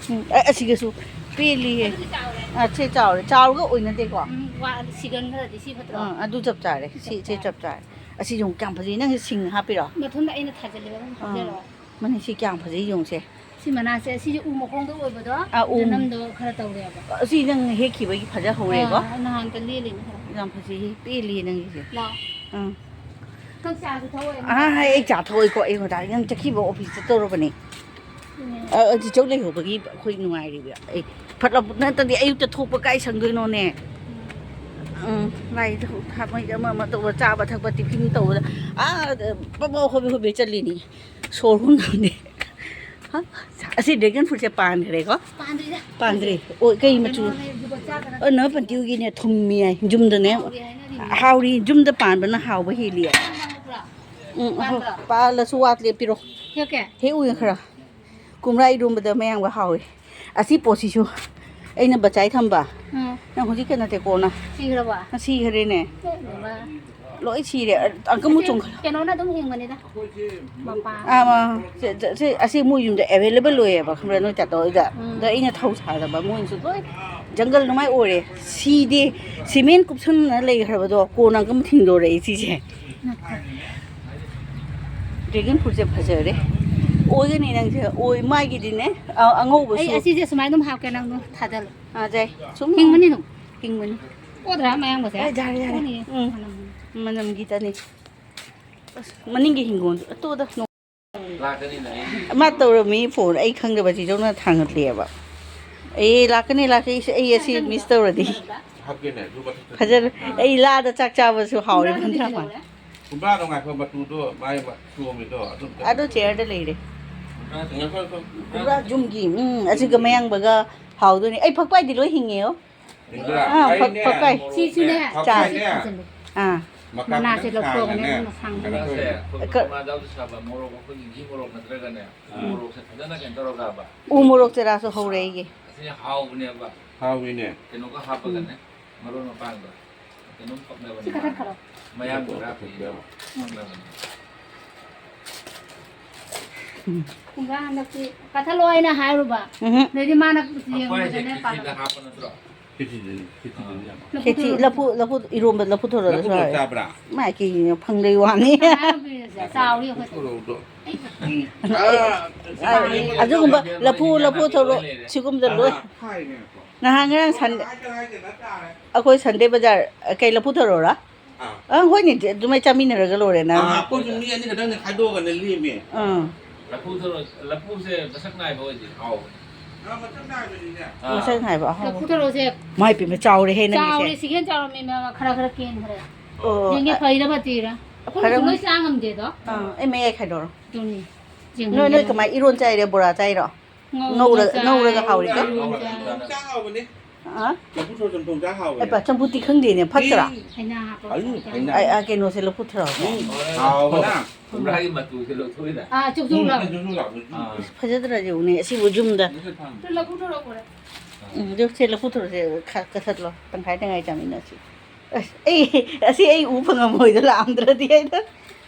ꯎꯝ, ꯑ-, ꯑꯁꯤꯒꯁꯨ ꯄꯦꯜꯂꯤꯍꯦ꯫ ꯑꯗꯨꯗꯤ ꯆꯥꯎꯔꯦ꯫ ꯑ, ꯁꯤ ꯆꯥꯎꯔꯦ꯫ ꯆꯥꯎꯔꯒ ꯑꯣꯏꯅꯗꯦꯀꯣ꯫ ꯎꯝ, ꯋꯥ-, ꯁꯤꯒꯟꯈ꯭ꯔꯗꯤ ꯁꯤ ꯐꯠꯇ꯭ꯔꯣ? ꯑ, ꯑꯗꯨ ꯆꯞ ꯆꯥꯔꯦ꯫ ꯁꯤ, ꯁꯤ ꯆꯞ ꯆꯥꯔꯦ꯫ ꯑꯁꯤꯁꯨ ꯑꯃꯨꯛ ꯀꯌꯥꯝ ꯐꯖꯩ꯫ ꯅꯪꯁꯦ ꯁꯤꯡ ꯍꯥꯞꯄꯤꯔꯣ? ꯃꯊꯟꯗ ꯑꯩꯅ ꯊꯥꯖꯤꯜꯂꯦꯕ, ꯑꯗꯨꯝ ꯑꯥ꯫ ꯍꯧꯖꯔꯛꯑꯣ꯫ ꯃꯅꯦ, ꯁꯤ ꯀꯌꯥꯝ ꯐꯖꯩ ꯌꯦꯡꯉꯨꯁꯦ꯫ ꯁꯤ ꯃꯅꯥꯁꯦ, ꯁꯤꯁꯦ ꯎ ꯃꯈꯣꯡꯗ ꯑꯣꯏꯕꯗꯣ, ꯑꯥ, ꯎ꯫ ꯖꯅꯝꯗꯣ ꯈꯔ ꯇꯧꯔꯦꯕ꯫ ꯑꯁꯤ ꯅꯪ ꯍꯦꯛꯈꯤꯕꯒꯤ ꯐꯖ ꯍꯧꯔꯦꯀꯣ? ꯑꯥ, ꯅꯍꯥꯟꯇ ꯂꯦꯜꯂꯤꯅꯦ ꯈꯔ꯫ ꯌꯥꯝ ꯐꯖꯩꯌꯦ, ꯄꯦꯜꯂꯤꯌꯦ ꯅꯪꯒꯤꯁꯦ꯫ ꯂꯥꯎ꯫ ꯑꯥ꯫ ꯅꯪ ꯆꯥꯁꯨ ꯊꯛꯑꯣꯏ꯫ ꯑꯥ, ꯑꯩ ꯆꯥ ꯊꯛꯑꯣꯏꯀꯣ, ꯑꯩ ꯉꯁꯥꯏ ꯅꯪ ꯆꯠꯈꯤꯕ ꯑꯣꯐꯤꯁ ꯆꯠꯇꯧꯔꯕꯅꯦ꯫ ꯑꯗꯨꯅꯦ꯫ ꯑ, ꯑ, ꯆꯤꯆꯧ ꯂꯩꯍꯧꯕꯒꯤ ꯑꯩꯈꯣꯏ ꯅꯨꯡꯉꯥꯏꯔꯤꯕ꯫ ꯑꯩ ꯐꯠ ꯂꯥꯎ-, ꯅꯠꯇ꯭ꯔꯗꯤ ꯑꯌꯨꯛꯇ ꯊꯣꯛꯄ ꯀꯥꯏ ꯁꯪꯗꯣꯏꯅꯣꯅꯦ? ꯎꯝ꯫ ꯎꯝ, ꯂꯥꯏ ꯊ-, ꯊꯥ-, ꯃꯣꯏꯗꯤ ꯑꯃ ꯑꯃ ꯇꯧꯕ, ꯆꯥꯕ ꯊꯛꯄ, ꯇꯤꯐꯤꯟ ꯇꯧꯕꯗ, ꯑꯥ, ꯄꯕ ꯍꯣꯕꯦ ꯍꯣꯕꯦ ꯆꯠꯂꯤꯅꯤ꯫ ꯁꯣꯔ ꯍꯣꯟ ꯉꯝꯗꯦ꯫ ꯍꯥ? ꯑꯁꯤ dragon fruitꯁꯦ ꯄꯥꯟꯈ꯭ꯔꯦꯀꯣ? ꯄꯥꯟꯗ꯭ꯔꯤꯗ꯫ ꯄꯥꯟꯗ꯭ꯔꯤ? ꯑꯣ, ꯀꯩ ꯃꯆꯨ? ꯀꯩꯅꯣꯅꯦ, ꯖꯨꯒꯣꯠ ꯆꯥꯗꯅ꯫ ꯑꯣ, ꯅ ꯄꯟꯇꯤꯎꯒꯤꯅꯦ, ꯊꯨꯝꯃꯤ ꯍꯥꯏ꯫ ꯌꯨꯝꯗꯅꯦ꯫ ꯍꯥꯎꯔꯤ ꯍꯥꯏꯅꯔꯤꯅꯦ꯫ ꯍꯥꯎꯔꯤ, ꯌꯨꯝꯗ ꯄꯥꯟꯕꯅ ꯍꯥꯎꯕ ꯍꯦꯜꯂꯤ꯫ ꯄꯥꯟꯕ꯭ꯔꯣ? ꯎꯝ, ꯄꯥꯟꯕ꯭ꯔꯣ? ꯄꯥꯜꯂꯁꯨ ꯋꯥꯠꯂꯦ, ꯄꯤꯔꯣ꯫ ꯍꯦꯛꯀꯦ? ꯍꯦꯛ ꯎꯌꯦ ꯈꯔ꯫ ꯀꯨꯝꯔꯥ ꯏꯔꯣꯝꯕꯗ ꯃꯌꯥꯝꯒ ꯍꯥꯎꯏ꯫ ꯑꯁꯤ ꯄꯣꯠꯁꯤꯁꯨ ꯑꯩꯅ ꯕꯆꯥꯏ ꯊꯝꯕ꯫ ꯎꯝ꯫ ꯅꯪ ꯍꯧꯖꯤꯛ ꯀꯩꯅꯣ ꯇꯦꯀꯣꯅ꯫ ꯁꯤꯈ꯭ꯔꯕ? ꯁꯤꯈ꯭ꯔꯦꯅꯦ꯫ ꯂꯣꯏ ꯁꯤꯔꯦ꯫ ꯑ, ꯑꯪꯀ ꯃꯨꯛ ꯑꯁꯤ ꯆꯣꯡꯈꯠ-, ꯀꯩꯅꯣꯅ ꯑꯗꯨꯝ ꯍꯤꯡꯕꯅꯤꯗ꯫ ꯃꯄꯥ꯫ ꯑꯥ, ꯃꯥ-, ꯁꯦ, ꯁꯦ, ꯁꯦ, ꯑꯁꯤ ꯃꯣꯏ ꯌꯨꯝꯗ available ꯑꯣꯏꯌꯦꯕ, ꯈꯪꯕ꯭ꯔꯥ, ꯅꯣꯏ ꯇꯥꯇꯣ ꯍꯣꯏꯗ꯫ ꯎꯝ꯫ ꯑꯗꯣ ꯑꯩꯅ ꯊꯧ ꯁꯥꯗꯕ, ꯃꯣꯏꯅꯁꯨ ꯂꯣꯏ ꯖꯪꯒꯜ ꯑꯗꯨꯃꯥꯏꯅ ꯑꯣꯏꯔꯦ꯫ ꯁꯤꯗꯦ, ꯁꯤꯃꯦꯟ ꯀꯨꯞꯁꯟꯅ ꯂꯩꯈ꯭ꯔꯕꯗꯣ ꯀꯣꯟꯅ ꯑꯪꯀ ꯑꯃꯨꯛ ꯊꯤꯡꯗꯣꯔꯛꯏ ꯁꯤꯁꯦ꯫ ꯉꯥꯏꯈꯣ꯫ Dragon fruitꯁꯦ ꯐꯖꯔꯦ꯫ ꯑꯣꯏꯒꯅꯤ ꯅꯪꯁꯦ, ꯑꯣꯏ, ꯃꯥꯒꯤꯗꯤꯅꯦ, ꯑ-, ꯑꯉꯧꯕꯁꯨ꯫ ꯑꯩ ꯑꯁꯤꯁꯦ ꯁꯨꯃꯥꯏꯅ ꯑꯗꯨꯝ ꯍꯥꯞꯀꯦ, ꯅꯪ ꯑꯗꯨꯝ ꯊꯥꯖꯜꯂꯣ꯫ ꯑꯥ, ꯌꯥꯏ꯫ ꯁꯨꯝ ꯍꯤꯡꯕꯅꯤ ꯑꯗꯨꯝ꯫ ꯍꯤꯡꯕꯅꯤ꯫ ꯑꯣꯗ꯭ꯔꯥ ꯃꯌꯥꯡꯕꯁꯦ? ꯑꯦ, ꯌꯥꯔꯦ, ꯌꯥꯔꯦ꯫ ꯑꯣꯅꯤꯌꯦ꯫ ꯎꯝ꯫ ꯃꯅꯝ꯫ ꯃꯅꯝꯒꯤꯗꯅꯤ꯫ ꯃꯅꯤꯡꯒꯤ ꯍꯤꯡꯒꯣꯜꯗꯣ ꯑꯇꯣꯗ ꯅꯣꯡ-, ꯂꯥꯛꯀꯅꯤꯅ ꯑꯩ ꯃꯥ ꯇꯧꯔꯝꯃꯤ ꯐꯣꯟ, ꯑꯩ ꯈꯪꯗꯕ ꯆꯦꯆꯧꯅ ꯊꯥꯡꯒꯠꯂꯦꯕ꯫ ꯑꯦ, ꯂꯥꯛꯀꯅꯤ, ꯂꯥꯛꯀꯅꯤ, ꯑꯩ ꯑꯁꯤ ꯃꯤꯁ ꯇꯧꯔꯗꯤ꯫ ꯍꯥꯞꯀꯦꯅꯦ, ꯑꯗꯨ ꯃꯊꯛꯇ꯫ ꯐꯖꯅ, ꯑꯩ ꯂꯥꯗ ꯆꯥꯛ ꯆꯥꯕꯁꯨ ꯍꯥꯎꯔꯦ, ꯐꯟꯖꯥ ꯃꯥꯟ꯫ ꯈꯨꯟꯗ꯭ꯔꯥꯗꯣ ꯉꯥꯏꯈꯣ, ꯃꯇꯨꯗꯣ ꯃꯥꯏ ꯃ-, ꯆꯣꯝꯃꯤꯗꯣ ꯑꯗꯨꯝ ꯑꯗꯣ ꯆꯦꯌꯔꯗ ꯂꯩꯔꯦ꯫ ꯉꯥꯏꯈꯣ, ꯉꯥꯏꯈꯣ, ꯄꯨꯔꯥ ꯉꯥꯏꯈꯣ꯫ ꯖꯨꯝꯒꯤ, ꯎꯝ, ꯑꯁꯤꯒ ꯃꯌꯥꯡꯕꯒ ꯍꯥꯎꯗꯣꯏꯅꯤ꯫ ꯑꯩ ꯐꯛꯄꯥꯏꯗꯤ ꯂꯣꯏ ꯍꯤꯡꯉꯦꯌꯣ꯫ ꯏꯟꯗꯤꯔꯥ, ꯑꯥ, ꯐꯛ-, ꯑꯩꯅꯦ, ꯐꯛꯄꯥꯏ꯫ ꯁꯤꯁꯨꯅꯦ, ꯆꯥ꯫ ꯐꯛꯄꯥꯏꯅꯦ, ꯑꯥ꯫ ꯃꯀꯥ ꯃꯅꯥꯁꯦ ꯈꯤꯇꯪ ꯂꯧꯊꯣꯛꯑꯒꯅꯦ ꯁꯥꯡꯅꯅꯦ, ꯑꯗꯨꯝ ꯑꯁꯥꯡꯕ꯫ ꯀꯩꯅꯣ ꯇꯧꯋꯦ꯫ ꯀ-, ꯃꯥꯗꯥꯎꯗ ꯁꯥꯕ ꯃꯣꯔꯣꯛ, ꯑꯩꯈꯣꯏꯒꯤ ꯘꯤ ꯃꯣꯔꯣꯛ ꯅꯠꯇ꯭ꯔꯒꯅꯦ, ꯎꯝ꯫ ꯃꯣꯔꯣꯛꯁꯦ ꯐꯖꯅ ꯀꯩꯅꯣ ꯇꯧꯔꯒꯕ꯫ ꯎ ꯃꯣꯔꯣꯛ ꯆꯦꯔꯥꯁꯨ ꯍꯧꯔꯦ ꯑꯩꯒꯤ꯫ ꯑꯁꯤ ꯍꯥꯎꯕꯅꯦꯕ꯫ ꯍꯥꯎꯋꯤꯅꯦ꯫ ꯀꯩꯅꯣꯒ ꯍꯥꯞꯄꯒꯅꯦ, ꯎꯝ꯫ ꯃꯔꯣꯏ ꯃꯄꯥꯡꯗꯣ꯫ ꯀꯩꯅꯣꯝ ꯄꯛꯅꯕꯅꯦ꯫ ꯁꯤ ꯀꯛꯊꯠꯈ꯭ꯔꯣ꯫ ꯃꯌꯥꯡ ꯕꯣꯔꯥ ꯄꯤꯕ ꯄꯛꯅꯕꯅꯦ꯫ ꯈꯨꯡꯒꯥ ꯍꯟꯗꯛꯇꯤ ꯀꯛꯊꯠꯂꯣ ꯍꯥꯏꯅ ꯍꯥꯏꯔꯨꯕ꯫ ꯎꯝꯍꯨꯝ꯫ ꯑꯗꯩꯗꯤ ꯃꯥꯅ ꯐꯛꯄꯥꯏꯁꯦ ꯌꯦꯡꯕꯗꯅꯦ ꯈꯦꯆꯤꯗ ꯄꯥꯝꯃꯦ꯫ ꯍꯥꯄ ꯅꯠꯇ꯭ꯔꯣ? ꯈꯦꯆꯤꯗꯅꯤ, ꯈꯦꯆꯤꯗꯅꯤ ꯌꯥꯝ꯫ ꯂꯐꯨ ꯈꯦꯆꯤ, ꯊꯣꯔꯛꯑꯣ꯫ ꯂꯐꯨ, ꯂꯐꯨ ꯏꯔꯣꯝꯕ, ꯂꯐꯨ ꯊꯣꯔꯛꯑꯣ ꯂꯐꯨ ꯊꯣꯔꯛꯑꯣ ꯆꯥꯕ꯭ꯔꯥ? ꯃꯥ ꯀꯩꯅꯣ ꯐꯪꯗꯩ ꯋꯥꯅꯤ꯫ ꯀꯃꯥꯏꯅ ꯄꯤꯔꯤꯁꯦ? ꯆꯥꯎꯔꯤ ꯑꯩꯈꯣꯏ꯫ ꯂꯐꯨ ꯊꯣꯔꯛꯑꯣꯗꯣ꯫ ꯑ, ꯑꯗꯨꯒꯨꯝꯕ ꯂꯐꯨ, ꯂꯐꯨ ꯊꯣꯔꯛꯑꯣ ꯁꯤꯒꯨꯝꯕꯗ ꯂꯣꯏ꯫ ꯑꯍꯥ, ꯍꯥꯏꯅꯦ꯫ ꯅꯍꯥꯟ ꯉꯔꯥꯡ ꯁꯟ-, ꯑꯩꯈꯣꯏ ꯁꯟꯗꯦ ꯕꯖꯥꯔ, ꯀꯩ, ꯂꯐꯨ ꯊꯔꯣꯔꯥ? ꯑꯥ꯫ ꯑꯥ, ꯍꯣꯏꯅꯦ, ꯑꯗꯨꯃꯥꯏ ꯆꯥꯃꯤꯟꯅꯔꯒ ꯂꯣꯏꯔꯦꯅ꯫ ꯑꯥ, ꯑꯩꯈꯣꯏꯁꯨ ꯃꯤ ꯑꯅꯤ ꯈꯛꯇꯪꯅꯦ ꯈꯥꯏꯗꯣꯛꯑꯒꯅꯦ ꯂꯦꯝꯃꯦ꯫ ꯑꯥ꯫ ꯂꯐꯨ ꯊꯔꯣ, ꯂꯐꯨꯁꯦ ꯃꯁꯛ ꯅꯥꯏꯕ ꯑꯣꯏꯗꯤ ꯍꯥꯎꯕꯅꯦ꯫ ꯑꯥ, ꯃꯁꯛ ꯅꯥꯏꯕꯅꯤꯅꯦ꯫ ꯑꯥ꯫ ꯃꯁꯛ ꯅꯥꯏꯕ ꯑꯍꯥꯎꯕ꯫ ꯂꯐꯨ ꯊꯔꯣꯁꯦ ꯃꯥꯏ ꯄꯦꯝꯃ ꯆꯥꯎꯔꯦꯍꯦ ꯅꯪꯒꯤꯁꯦ꯫ ꯆꯥꯎꯔꯦ, ꯁꯤꯒꯤ ꯍꯦꯟꯅ ꯆꯥꯎꯔꯝꯃꯦ, ꯃꯦꯝ, ꯈꯔ ꯈꯔ ꯀꯦꯟꯈ꯭ꯔꯦ꯫ ꯑꯣ, ꯌꯦꯡꯒꯦ ꯑ-, ꯐꯩꯔꯥ ꯐꯠꯇ꯭ꯔꯤꯔꯥ꯫ ꯑꯩꯈꯣꯏꯅꯁꯨ ꯐꯔꯝ-, ꯂꯣꯏ ꯆꯥ ꯉꯝꯗꯦꯗꯣ꯫ ꯑꯥ, ꯑꯩ ꯃꯌꯥꯏ ꯈꯥꯏꯗꯣꯔꯣ꯫ ꯑꯗꯨꯅꯤ꯫ ꯅꯣꯏ, ꯅꯣꯏ ꯀꯃꯥꯏ ꯏꯔꯣꯟ ꯆꯥꯏꯔꯦ, ꯕꯣꯔꯥ ꯆꯥꯏꯔꯣ? ꯉꯧꯔꯒ ꯉꯧꯔ-, ꯉꯧꯔꯒ ꯆꯥꯏ꯫ ꯍꯥꯎꯔꯤꯕ? ꯆꯝꯐꯨꯠ ꯆꯥ ꯍꯥꯎꯕꯅꯦ꯫ ꯑ? ꯂꯐꯨ ꯊꯔꯣ ꯆꯝꯊꯣꯡ ꯆꯥ ꯍꯥꯎꯋꯦ꯫ ꯑꯦꯄꯥ, ꯆꯝꯐꯨꯠꯇꯤ ꯈꯪꯗꯦꯅꯦ, ꯐꯠꯇ꯭ꯔꯥ? ꯍꯩꯅꯥ ꯍꯥꯞꯄ ꯍꯩꯅꯥ, ꯆꯥꯏ꯫ ꯍꯩꯅꯥ꯫ ꯑ, ꯑ, ꯀꯩꯅꯣꯁꯦ, ꯂꯐꯨ ꯊꯔꯣꯁꯦ꯫ ꯎꯝ, ꯍꯥꯎꯕꯅ꯫ ꯈꯨꯝꯔꯥꯒꯤ ꯃꯇꯨꯁꯦ ꯂꯧꯊꯣꯛꯏꯗ꯫ ꯑꯥ, ꯆꯨꯞ ꯆꯨꯞ ꯎꯝ, ꯂꯥꯎ꯫ ꯆꯨꯞ ꯆꯨꯞ ꯂꯥꯎ, ꯆꯨꯞ ꯆꯨꯞ꯫ ꯑꯥ꯫ ꯑꯁ, ꯐꯖꯗ꯭ꯔꯥ ꯌꯦꯡꯉꯨꯅꯦ, ꯑꯁꯤꯕꯨ ꯌꯨꯝꯗ꯫ ꯃꯁꯛ ꯐꯪꯉꯦ꯫ ꯂꯐꯨ ꯊꯔꯣ ꯄꯨꯔꯦ꯫ ꯎꯝ, ꯑꯗꯨ ꯁꯦ ꯂꯐꯨ ꯊꯔꯣꯁꯦ ꯈ-, ꯀꯛꯊꯠꯂꯣ, ꯇꯪꯈꯥꯏ ꯇꯪꯈꯥꯏ ꯆꯥꯃꯤꯟꯅꯁꯤ꯫ ꯑꯁ, ꯑꯩ, ꯑꯁꯤ ꯑꯩ ꯎ ꯐꯪꯉꯝꯃꯣꯏꯗ ꯂꯥꯛꯑꯝꯗ꯭ꯔꯗꯤ ꯑꯩꯗꯣ꯫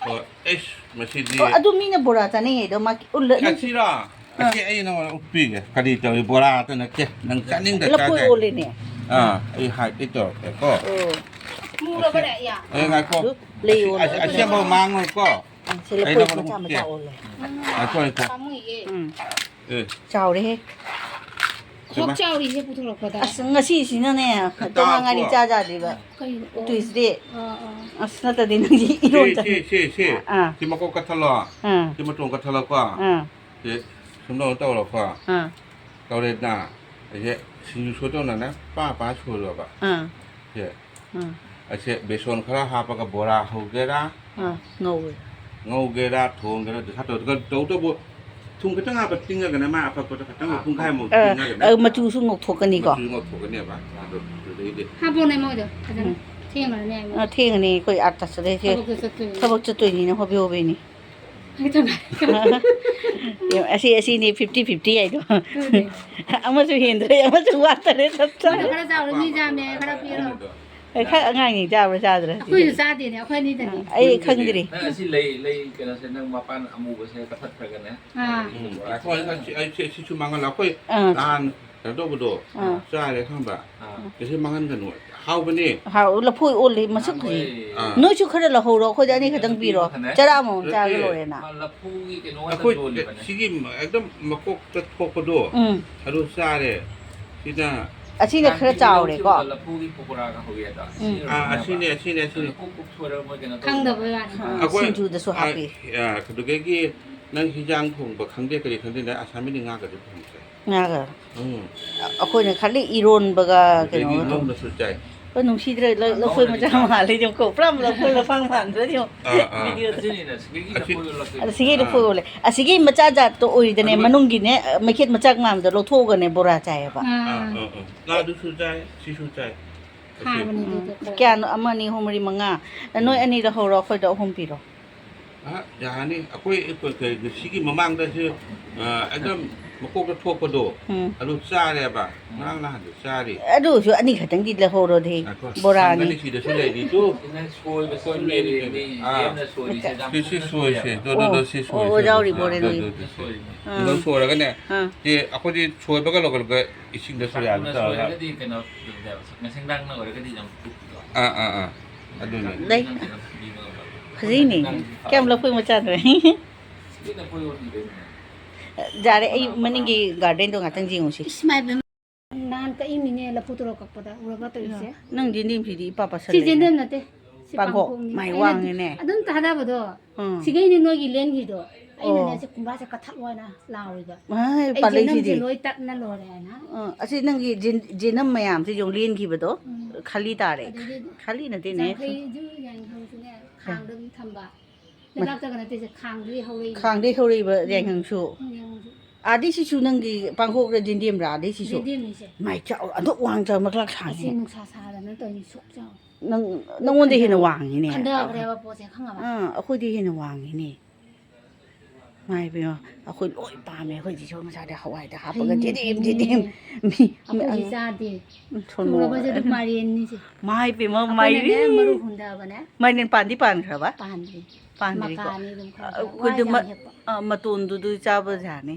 ꯍꯣꯏ, ꯑꯩꯁ, ꯃꯁꯤꯗꯤ ꯑꯣ, ꯑꯗꯨ ꯃꯤꯅ ꯕꯣꯔꯥ ꯆꯥꯅꯩ ꯍꯥꯏꯗꯣ, ꯃꯥ ꯎꯠꯂ-, ꯑꯦ, ꯁꯤꯔꯣ? ꯑꯥ꯫ ꯑꯁꯤ ꯑꯩ ꯅꯉꯣꯟꯗ ꯎꯠꯄꯤꯒꯦ꯫ ꯀꯔꯤ ꯇꯧꯏ? ꯕꯣꯔꯥꯇ ꯅꯠꯇꯦ꯫ ꯅꯪ ꯆꯥꯅꯤꯡꯗ ꯂꯐꯣꯏ ꯆꯥꯒꯦ꯫ ꯑꯣꯜꯂꯦꯅꯦ꯫ ꯑꯥ, ꯑꯩ ꯍꯥꯏꯒꯦ ꯇꯧꯔꯛꯀꯦꯀꯣ꯫ ꯑꯣ꯫ ꯃꯨꯔꯕꯅꯦ, ꯌꯥ꯫ ꯑꯦ, ꯉꯥꯏꯈꯣ꯫ ꯑꯗꯨ ꯂꯩ ꯑꯁꯤ-, ꯑꯣꯜꯂꯦ꯫ ꯑꯁꯤ-, ꯑꯁꯦꯡꯕ ꯃꯥꯡꯉꯣꯏꯀꯣ꯫ ꯑꯥ, ꯁꯤ ꯑꯩ ꯂꯐꯣꯏ ꯅꯉꯣꯟꯗ ꯃꯆꯥ ꯎꯠꯀꯦ꯫ ꯃꯆꯥ ꯑꯣꯜꯂꯦ꯫ ꯉꯥꯏꯈꯣ, ꯉꯥꯏꯈꯣ꯫ ꯄꯥꯝꯃꯨꯏꯌꯦ꯫ ꯎꯝ꯫ ꯑꯦ꯫ ꯆꯥꯎꯔꯦꯍꯦ꯫ ꯈꯣꯛ ꯆꯥꯎꯔꯤꯁꯦ ꯄꯨꯊꯣꯔꯛꯄꯗ꯫ ꯑꯁ, ꯉꯁꯤꯁꯤꯅꯅꯦ, ꯇꯣꯉꯥꯟ ꯉꯥꯔꯤ ꯆꯥ ꯌꯥꯗꯦꯕ꯫ ꯀꯩꯅꯣ? ꯑꯣ꯫ Tuesday꯫ ꯑꯥ, ꯑꯥ꯫ ꯑꯁ, ꯅꯠꯇ꯭ꯔꯗꯤ ꯅꯪꯗꯤ ꯁꯤ, ꯏꯔꯣꯟ ꯁꯤ, ꯆꯠ- ꯁꯤ, ꯁꯤ꯫ ꯑꯥ꯫ ꯁꯤ ꯃꯀꯣꯛ ꯀꯛꯊꯠꯂꯣ꯫ ꯑꯥ꯫ ꯁꯤ ꯃꯇꯣꯟ ꯀꯛꯊꯠꯂꯣꯀꯣ꯫ ꯑꯥ꯫ ꯁꯤ ꯁꯨꯝꯗꯧ ꯇꯧꯔꯣꯀꯣ꯫ ꯑꯥ꯫ ꯇꯧꯔꯦꯗꯅ꯫ ꯑꯩꯁꯦ ꯁꯤꯡꯖꯨ ꯁꯨꯗꯧꯅꯅꯦ ꯄꯥ ꯄꯥ ꯁꯨꯔꯕ꯫ ꯑꯥ꯫ ꯁꯦ꯫ ꯎꯝ꯫ ꯑꯁꯦ ꯕꯦꯁꯣꯟ ꯈꯔ ꯍꯥꯞꯄꯒ ꯕꯣꯔꯥ ꯍꯧꯒꯦꯔꯥ, ꯑꯥ, ꯉꯧꯒꯦꯔꯥ꯫ ꯉꯧꯒꯦꯔꯥ, ꯊꯣꯡꯒꯦꯔꯥ, ꯑꯗꯨ ꯈꯔ ꯇꯧ-, ꯇꯧꯕꯇꯕꯨ ꯊꯨꯝ ꯈꯤꯇꯪ ꯍꯥꯞꯄ ꯇꯤꯡꯉꯒꯅꯦ, ꯃꯥ ꯑꯐꯛꯄꯗ ꯈꯤꯇꯪ ꯑꯥ, ꯄꯨꯡꯈꯥꯏꯃꯨꯛ ꯑꯥ, ꯇꯤꯡꯉꯒꯅꯦ꯫ ꯑꯥ, ꯃꯆꯨꯁꯨ ꯉꯧꯊꯣꯛꯀꯅꯤꯀꯣ? ꯃꯆꯨ ꯉꯧꯊꯣꯛꯀꯅꯦꯕ꯫ ꯑꯗꯣ ꯑꯗꯨꯗꯩꯗꯤ ꯍꯥꯞꯄꯣꯅꯦ ꯃꯣꯏꯗꯣ ꯐꯖꯅ꯫ ꯎꯝ꯫ ꯊꯦꯡꯉꯅꯤ ꯍꯥꯏꯕ꯫ ꯑꯥ, ꯊꯦꯡꯉꯅꯤ, ꯑꯩꯈꯣꯏ ꯑꯥ ꯇꯥꯁꯤꯜꯂꯛꯏꯁꯦ꯫ ꯊꯕꯛꯇ ꯆꯠꯇꯣꯏꯅꯤ꯫ ꯊꯕꯛ ꯆꯠꯇꯣꯏꯅꯤꯅ ꯍꯣꯕꯦ ꯍꯣꯕꯦꯅꯤ꯫ ꯑꯁꯤ, ꯑꯁꯤꯅꯤ fifty fifty ꯍꯥꯏꯗꯣ꯫ ꯑꯗꯨꯅꯦ꯫ ꯑꯃꯁꯨ ꯍꯦꯟꯗ꯭ꯔꯦ, ꯑꯃꯁꯨ ꯋꯥꯠꯇꯔꯦ, ꯆꯞ ꯆꯥꯔꯦ꯫ ꯃꯣꯏꯗꯣ ꯈꯔ ꯆꯥꯎꯔꯦ, ꯃꯤ ꯌꯥꯝꯃꯦ, ꯈꯔ ꯄꯤꯔꯣ꯫ ꯑꯦ, ꯈꯔ ꯑꯉꯥꯡꯅꯤ ꯆꯥꯕ꯭ꯔꯥ ꯆꯥꯗ꯭ꯔꯥ? ꯑꯩꯈꯣꯏꯁꯨ ꯆꯥꯗꯦꯅꯦ, ꯑꯩꯈꯣꯏ ꯑꯅꯤꯗꯅꯤ꯫ ꯑꯩ ꯈꯪꯗ꯭ꯔꯤ꯫ ꯅꯪ ꯑꯁꯤ ꯂꯩ, ꯂꯩ ꯀꯩꯅꯣꯁꯦ, ꯅꯪ ꯃꯄꯥꯟ ꯑꯃꯨꯕꯁꯦ ꯀꯛꯊꯠꯈ꯭ꯔꯒꯅꯦ꯫ ꯑꯥ꯫ ꯎꯝ꯫ ꯑꯩꯈꯣꯏ ꯑꯁꯤ, ꯑꯩ ꯁꯤ, ꯁꯤꯁꯨ ꯃꯥꯡꯍꯜꯂꯣ꯫ ꯑꯩꯈꯣꯏ ꯑꯥ꯫ ꯅꯍꯥꯟ ꯀꯩꯅꯣ ꯇꯧꯕꯗꯣ ꯑꯥ꯫ ꯆꯥꯔꯦ ꯈꯪꯕ꯭ꯔꯥ? ꯑꯥ꯫ ꯀꯩꯁꯨ ꯃꯥꯡꯍꯟꯒꯅꯨ꯫ ꯍꯥꯎꯕꯅꯦ꯫ ꯍꯥꯎ, ꯂꯐꯣꯏ ꯑꯣꯜꯂꯤ, ꯃꯁꯛ ꯐꯖꯩ꯫ ꯑꯥ꯫ ꯅꯣꯏꯁꯨ ꯈꯔ ꯂꯧꯍꯧꯔꯣ, ꯑꯩꯈꯣꯏꯗ ꯑꯅꯤ ꯈꯛꯇꯪ ꯄꯤꯔꯣ꯫ ꯆꯔꯥ ꯑꯃꯃꯝ ꯆꯥꯔꯒ ꯅꯠꯇꯦ꯫ ꯂꯣꯏꯔꯦꯅ꯫ ꯃꯥ ꯂꯐꯨꯒꯤ ꯀꯩꯅꯣ ꯉꯥꯛꯇ ꯑꯩꯈꯣꯏ ꯌꯣꯜꯂꯤꯕꯅꯦ꯫ ꯁꯤꯒꯤ ꯑꯦꯛꯗꯝ ꯃꯀꯣꯛꯇ ꯊꯣꯛꯄꯗꯣ ꯎꯝ꯫ ꯑꯗꯨ ꯆꯥꯔꯦ꯫ ꯁꯤꯅ ꯑꯁꯤꯅ ꯈꯔ ꯆꯥꯎꯔꯦꯀꯣ꯫ ꯂꯐꯨꯒꯤ ꯄꯀꯣꯔꯥꯒ ꯍꯧꯋꯦ ꯑꯗꯣ꯫ ꯎꯝ꯫ ꯑꯥ, ꯑꯁꯤꯅꯦ, ꯑꯁꯤꯅꯦ, ꯑꯁꯤꯅꯦ꯫ ꯀꯨꯞ ꯀꯨꯞ ꯁꯣꯏꯔꯒ ꯃꯣꯏ ꯀꯩꯅꯣ ꯇꯧꯕꯅꯦ꯫ ꯈꯪꯗꯕꯩ ꯋꯥꯅꯤ꯫ ꯑꯥ, ꯑꯩꯈꯣꯏ, ꯁꯤꯡꯖꯨꯗꯁꯨ ꯑꯥ, ꯍꯥꯞꯄꯤ꯫ ꯑꯥ, ꯑꯗꯨꯗꯒꯤ ꯅꯪ ꯍꯤꯟꯖꯥꯡ ꯊꯣꯡꯕ ꯈꯪꯗꯦ, ꯀꯔꯤ ꯈꯪꯗꯦ, ꯅꯪ ꯑꯁꯥꯃꯤꯗꯤ ꯉꯥꯒꯗꯤ ꯊꯣꯡꯕ ꯆꯥꯏ꯫ ꯉꯥꯒ꯫ ꯎꯝ꯫ ꯑꯩꯈꯣꯏꯅ ꯈꯜꯂꯤ ꯏꯔꯣꯟꯕꯒ ꯑꯗꯒꯤ ꯀꯩꯅꯣꯒ ꯊꯣꯡ-, ꯉꯧꯅꯁꯨ ꯆꯥꯏ꯫ ꯍꯣꯏ, ꯅꯨꯡꯁꯤꯗ꯭ꯔꯦ, ꯂ-, ꯂꯐꯣꯏ ꯃꯆꯥ ꯃꯥꯜꯂꯦ, ꯌꯦꯡꯉꯨꯀꯣ, ꯄꯨꯔꯥ ꯂꯐꯣꯏ ꯂꯐꯥꯡ ꯃꯥꯟꯗ꯭ꯔꯣ, ꯌꯦꯡꯉꯣ꯫ ꯑꯥ, ꯑꯥ꯫ ꯚꯤꯗꯤꯑꯣꯗ꯫ ꯑꯁꯤꯅꯤꯅꯦ, ꯁꯤꯒꯤ ꯑꯁꯤ-, ꯂꯐꯣꯏꯗꯣ ꯂꯐꯣꯏ꯫ ꯑꯁꯤꯒꯤ ꯂꯐꯣꯏ ꯑꯥ꯫ ꯑꯣꯜꯂꯦ꯫ ꯑꯁꯤꯒꯤ ꯃꯆꯥ ꯖꯥꯠꯇꯣ ꯑꯣꯏꯗꯅꯦ, ꯑꯗꯨꯒ ꯃꯅꯨꯡꯒꯤꯅꯦ, ꯃꯩꯈꯦꯠ ꯃꯆꯥ ꯃꯥꯟꯕꯗꯣ ꯂꯧꯊꯣꯛꯑꯒꯅꯦ, ꯕꯣꯔꯥ ꯆꯥꯏꯌꯦꯕ꯫ ꯑꯥ, ꯑꯥ꯫ ꯑꯥ, ꯑꯥ꯫ ꯉꯥꯗꯨꯁꯨ ꯆꯥꯏ, ꯁꯤꯁꯨ ꯆꯥꯏ꯫ ꯑꯁꯤ꯫ ꯍꯥꯎꯕꯅꯦ ꯑꯗꯨꯗꯣ ꯎꯝ, ꯈꯔ꯫ ꯀꯌꯥꯅꯣ? ꯑꯃ, ꯑꯅꯤ, ꯑꯍꯨꯝ, ꯃꯔꯤ, ꯃꯉꯥ꯫ ꯅꯣꯏ ꯎꯝ꯫ ꯑꯅꯤ ꯂꯧꯍꯧꯔꯣ, ꯑꯩꯈꯣꯏꯗ ꯑꯍꯨꯝ ꯄꯤꯔꯣ꯫ ꯑ, ꯌꯥꯔꯅꯤ꯫ ꯑꯩꯈꯣꯏ, ꯑꯩꯈꯣꯏ, ꯑꯩꯈꯣꯏ ꯁꯤꯒꯤ ꯃꯃꯥꯡꯗꯁꯨ, ꯑ, ꯑꯗꯨꯝ ꯃꯀꯣꯛꯇ ꯊꯣꯛꯄꯗꯣ, ꯎꯝ꯫ ꯑꯗꯨ ꯆꯥꯔꯦꯕ꯫ ꯉꯔꯥꯡ ꯅꯍꯥꯟꯗꯣ ꯆꯥꯔꯤ꯫ ꯑꯗꯨ ꯑꯣꯏꯔꯁꯨ ꯑꯅꯤ ꯈꯛꯇꯪꯗꯤ ꯂꯧꯍꯧꯔꯣꯗꯤ꯫ ꯉꯥꯏꯈꯣ, ꯕꯣꯔꯥꯅꯤ꯫ ꯁꯪꯒꯅꯤ, ꯁꯤꯗꯁꯨ ꯂꯩꯔꯤ ꯇꯨ꯫ ꯁꯤꯅ ꯁꯣꯏꯕ, ꯁꯣꯏꯕ ꯂꯩꯔꯦ, ꯃꯤ ꯑꯥ꯫ ꯌꯦꯟꯅ ꯁꯣꯏꯔꯤꯁꯦ ꯌꯥꯝ ꯁꯤ, ꯁꯤ ꯊꯨꯅ ꯁꯣꯏꯁꯦ꯫ ꯁꯣꯏꯌꯦꯕ꯫ ꯗꯣ, ꯗꯣ, ꯑꯣ, ꯗꯣ, ꯁꯤ ꯑꯣ, ꯁꯣꯏꯁꯦ꯫ ꯑꯣ, ꯌꯥꯎꯔꯤꯕꯣꯔꯦ ꯑꯗꯨ, ꯅꯣꯏ꯫ ꯑꯗꯨ, ꯑꯗꯨ, ꯁꯤ꯫ ꯁꯣꯏꯔꯤꯅꯦ꯫ ꯑꯥ꯫ ꯑꯗꯨꯝ ꯁꯣꯏꯔꯒꯅꯦ, ꯑꯥ꯫ ꯁꯤ ꯑꯩꯈꯣꯏꯗꯤ ꯁꯣꯏꯕꯒ ꯂꯧꯒꯠꯄ ꯏꯁꯤꯡꯗ ꯁꯣꯏ ꯌꯥꯕ ꯆꯥꯎꯔꯒ꯫ ꯁꯣꯏꯔꯒꯗꯤ ꯀꯩꯅꯣ, ꯉꯁꯤꯡꯗꯥꯡꯅ ꯑꯣꯏꯔꯒꯗꯤ ꯌꯥꯝ ꯀꯨꯞꯄꯤꯗꯣ꯫ ꯑꯥ, ꯑꯥ, ꯑꯥ꯫ ꯑꯗꯨꯅꯦ꯫ ꯂꯩ꯫ ꯐꯖꯩꯅꯦ꯫ ꯀꯌꯥꯝ ꯂꯧꯈꯣꯏ ꯃꯆꯥꯗꯣ? ꯁꯤꯗꯤ ꯂꯐꯣꯏ ꯑꯣꯟꯕꯤꯗꯣꯏꯅꯦ꯫ ꯌꯥꯔꯦ, ꯑꯩ ꯃꯅꯤꯡꯒꯤ ꯒꯥꯔꯗꯦꯟꯗꯣ ꯉꯥꯛꯇꯪ ꯌꯦꯡꯉꯨꯁꯤ꯫ ꯏꯁ, ꯃꯥꯏ ꯄꯦꯝꯃ, ꯅꯍꯥꯟ ꯀꯛꯏꯃꯤꯅꯦ ꯂꯐꯨ ꯊꯔꯣ ꯀꯛꯄꯗ, ꯎꯔꯕ ꯇꯧꯔꯤꯁꯦ? ꯅꯪ ꯌꯦꯟꯗꯦꯝꯁꯤꯗꯤ ꯏꯄꯥ ꯁꯤ ꯄꯥꯁꯜꯂꯦꯅꯦ꯫ ꯌꯦꯟꯗꯦꯝ ꯅꯠꯇꯦ, ꯁꯤ ꯄꯥꯡꯈꯣꯛ, ꯄꯥꯡꯈꯣꯛꯅꯤ꯫ ꯃꯥꯏ ꯑꯩꯅꯗꯤ ꯋꯥꯡꯉꯤꯅꯦ꯫ ꯑꯗꯨꯝ ꯊꯥꯗꯕꯗꯣ, ꯎꯝ꯫ ꯁꯤꯒꯩꯅꯦ ꯅꯣꯏꯒꯤ ꯂꯦꯟꯈꯤꯗꯣ꯫ ꯑꯩꯅꯅꯦ ꯑꯣ꯫ ꯁꯤ ꯀꯨꯝꯕꯥꯁꯦ ꯀꯛꯊꯠꯂꯣꯅ ꯂꯥꯎꯔꯤꯕ꯫ ꯃꯥꯏ ꯑꯩ ꯄꯥꯜꯂꯛꯏꯁꯤꯗꯤ꯫ ꯌꯦꯟꯗꯦꯝꯁꯦ ꯂꯣꯏ ꯇꯠꯅ ꯂꯣꯏꯔꯦ ꯍꯥꯏꯅ꯫ ꯎꯝ, ꯑꯁꯤ ꯅꯪꯒꯤ ꯖꯦꯟ-, ꯖꯦꯅꯝ ꯃꯌꯥꯝꯁꯦ ꯌꯦꯡꯉꯨ, ꯂꯦꯟꯈꯤꯕꯗꯣ ꯎꯝ꯫ ꯈꯥꯂꯤ ꯇꯥꯔꯦ꯫ ꯑꯗꯩꯗꯤ ꯈꯥꯂꯤ ꯅꯠꯇꯦꯅꯦ꯫ ꯌꯥꯡꯈꯩꯁꯨ, ꯌꯥꯡꯈꯩꯁꯨꯅꯦ, ꯈꯥꯡꯗ ꯑꯗꯨꯝ ꯊꯝꯕ꯫ ꯂꯩꯕꯥꯛꯇꯒ ꯅꯠꯇꯦꯁꯦ, ꯈꯥꯡꯗꯒꯤ ꯍꯧꯔꯛꯏꯅꯦ꯫ ꯈꯥꯡꯗꯩ ꯍꯧꯔꯛꯏꯕ ꯎꯝ꯫ ꯌꯥꯏꯉꯪꯁꯨ꯫ ꯎꯝ, ꯌꯥꯏꯉꯪꯁꯨ꯫ ꯑꯥꯗꯩ ꯁꯤꯁꯨ ꯅꯪꯒꯤ ꯄꯥꯡꯈꯣꯛꯂ ꯌꯦꯟꯗꯦꯝꯔꯥ? ꯑꯗꯩ ꯁꯤꯁꯨ꯫ ꯌꯦꯟꯗꯦꯝꯅꯤꯁꯦ꯫ ꯃꯥꯏ ꯆꯥꯎ, ꯑꯗꯨꯛ ꯋꯥꯡ ꯆꯥꯎ ꯃꯈꯂꯥꯛ ꯑꯁꯤ ꯁꯥꯡꯉꯤꯅꯦ꯫ ꯅꯨꯡꯁꯥ ꯁꯥꯗꯅ ꯇꯧꯔꯤꯅꯤ, ꯁꯨꯛ ꯆꯥꯎ꯫ ꯅꯪ, ꯅꯪꯉꯣꯟꯗ ꯍꯦꯟꯅ ꯋꯥꯡꯉꯤꯅꯦ꯫ ꯈꯟꯊꯈ꯭ꯔꯦꯕ ꯄꯣꯠꯁꯦ, ꯈꯪꯉꯕ? ꯑꯥ, ꯑꯩꯈꯣꯏꯗꯤ ꯍꯦꯟꯅ ꯋꯥꯡꯉꯤꯅꯦ꯫ ꯃꯥꯏ ꯄꯦꯝꯃ, ꯑꯩꯈꯣꯏ ꯂꯣꯏ ꯄꯥꯝꯃꯦ꯫ ꯑꯩꯈꯣꯏꯗꯤ ꯁꯣꯝ ꯃꯆꯥꯗ ꯍꯋꯥꯏꯗ ꯍꯥꯞꯄꯒ ꯍꯩꯅꯦ, ꯗꯤꯗꯤꯝ, ꯍꯩꯅꯦ꯫ ꯗꯤꯗꯤꯝ꯫ ꯃꯤ, ꯃꯤ, ꯑꯩꯈꯣꯏꯗꯤ ꯑꯉꯥꯡ ꯆꯥꯗꯦ꯫ ꯁꯣꯅꯣ꯫ ꯊꯨꯡꯉꯕꯁꯦ ꯑꯗꯨꯝ ꯃꯥꯏꯔꯦꯟꯅꯤꯁꯦ꯫ ꯃꯥꯏ ꯄꯦꯝꯃ, ꯑꯩꯈꯣꯏꯅꯅꯦ ꯃꯥꯏꯔꯦꯟ꯫ ꯃꯔꯨ ꯍꯨꯟꯗꯕꯅꯦ꯫ ꯃꯥꯏꯔꯦꯟ ꯄꯥꯟꯗꯤ ꯄꯥꯟꯈ꯭ꯔꯕ? ꯄꯥꯟꯗ꯭ꯔꯤ꯫ ꯄꯥꯟꯗ꯭ꯔꯤꯀꯣ? ꯃꯀꯥꯅꯤ ꯑꯗꯨꯝ ꯈꯔ ꯈꯔ꯫ ꯑꯩꯈꯣꯏꯗꯤ ꯋꯥ ꯌꯥꯝ ꯃ-, ꯍꯦꯛꯄ꯫ ꯑ, ꯃꯇꯣꯟꯗꯨꯗꯨ ꯆꯥꯕ ꯌꯥꯅꯤ꯫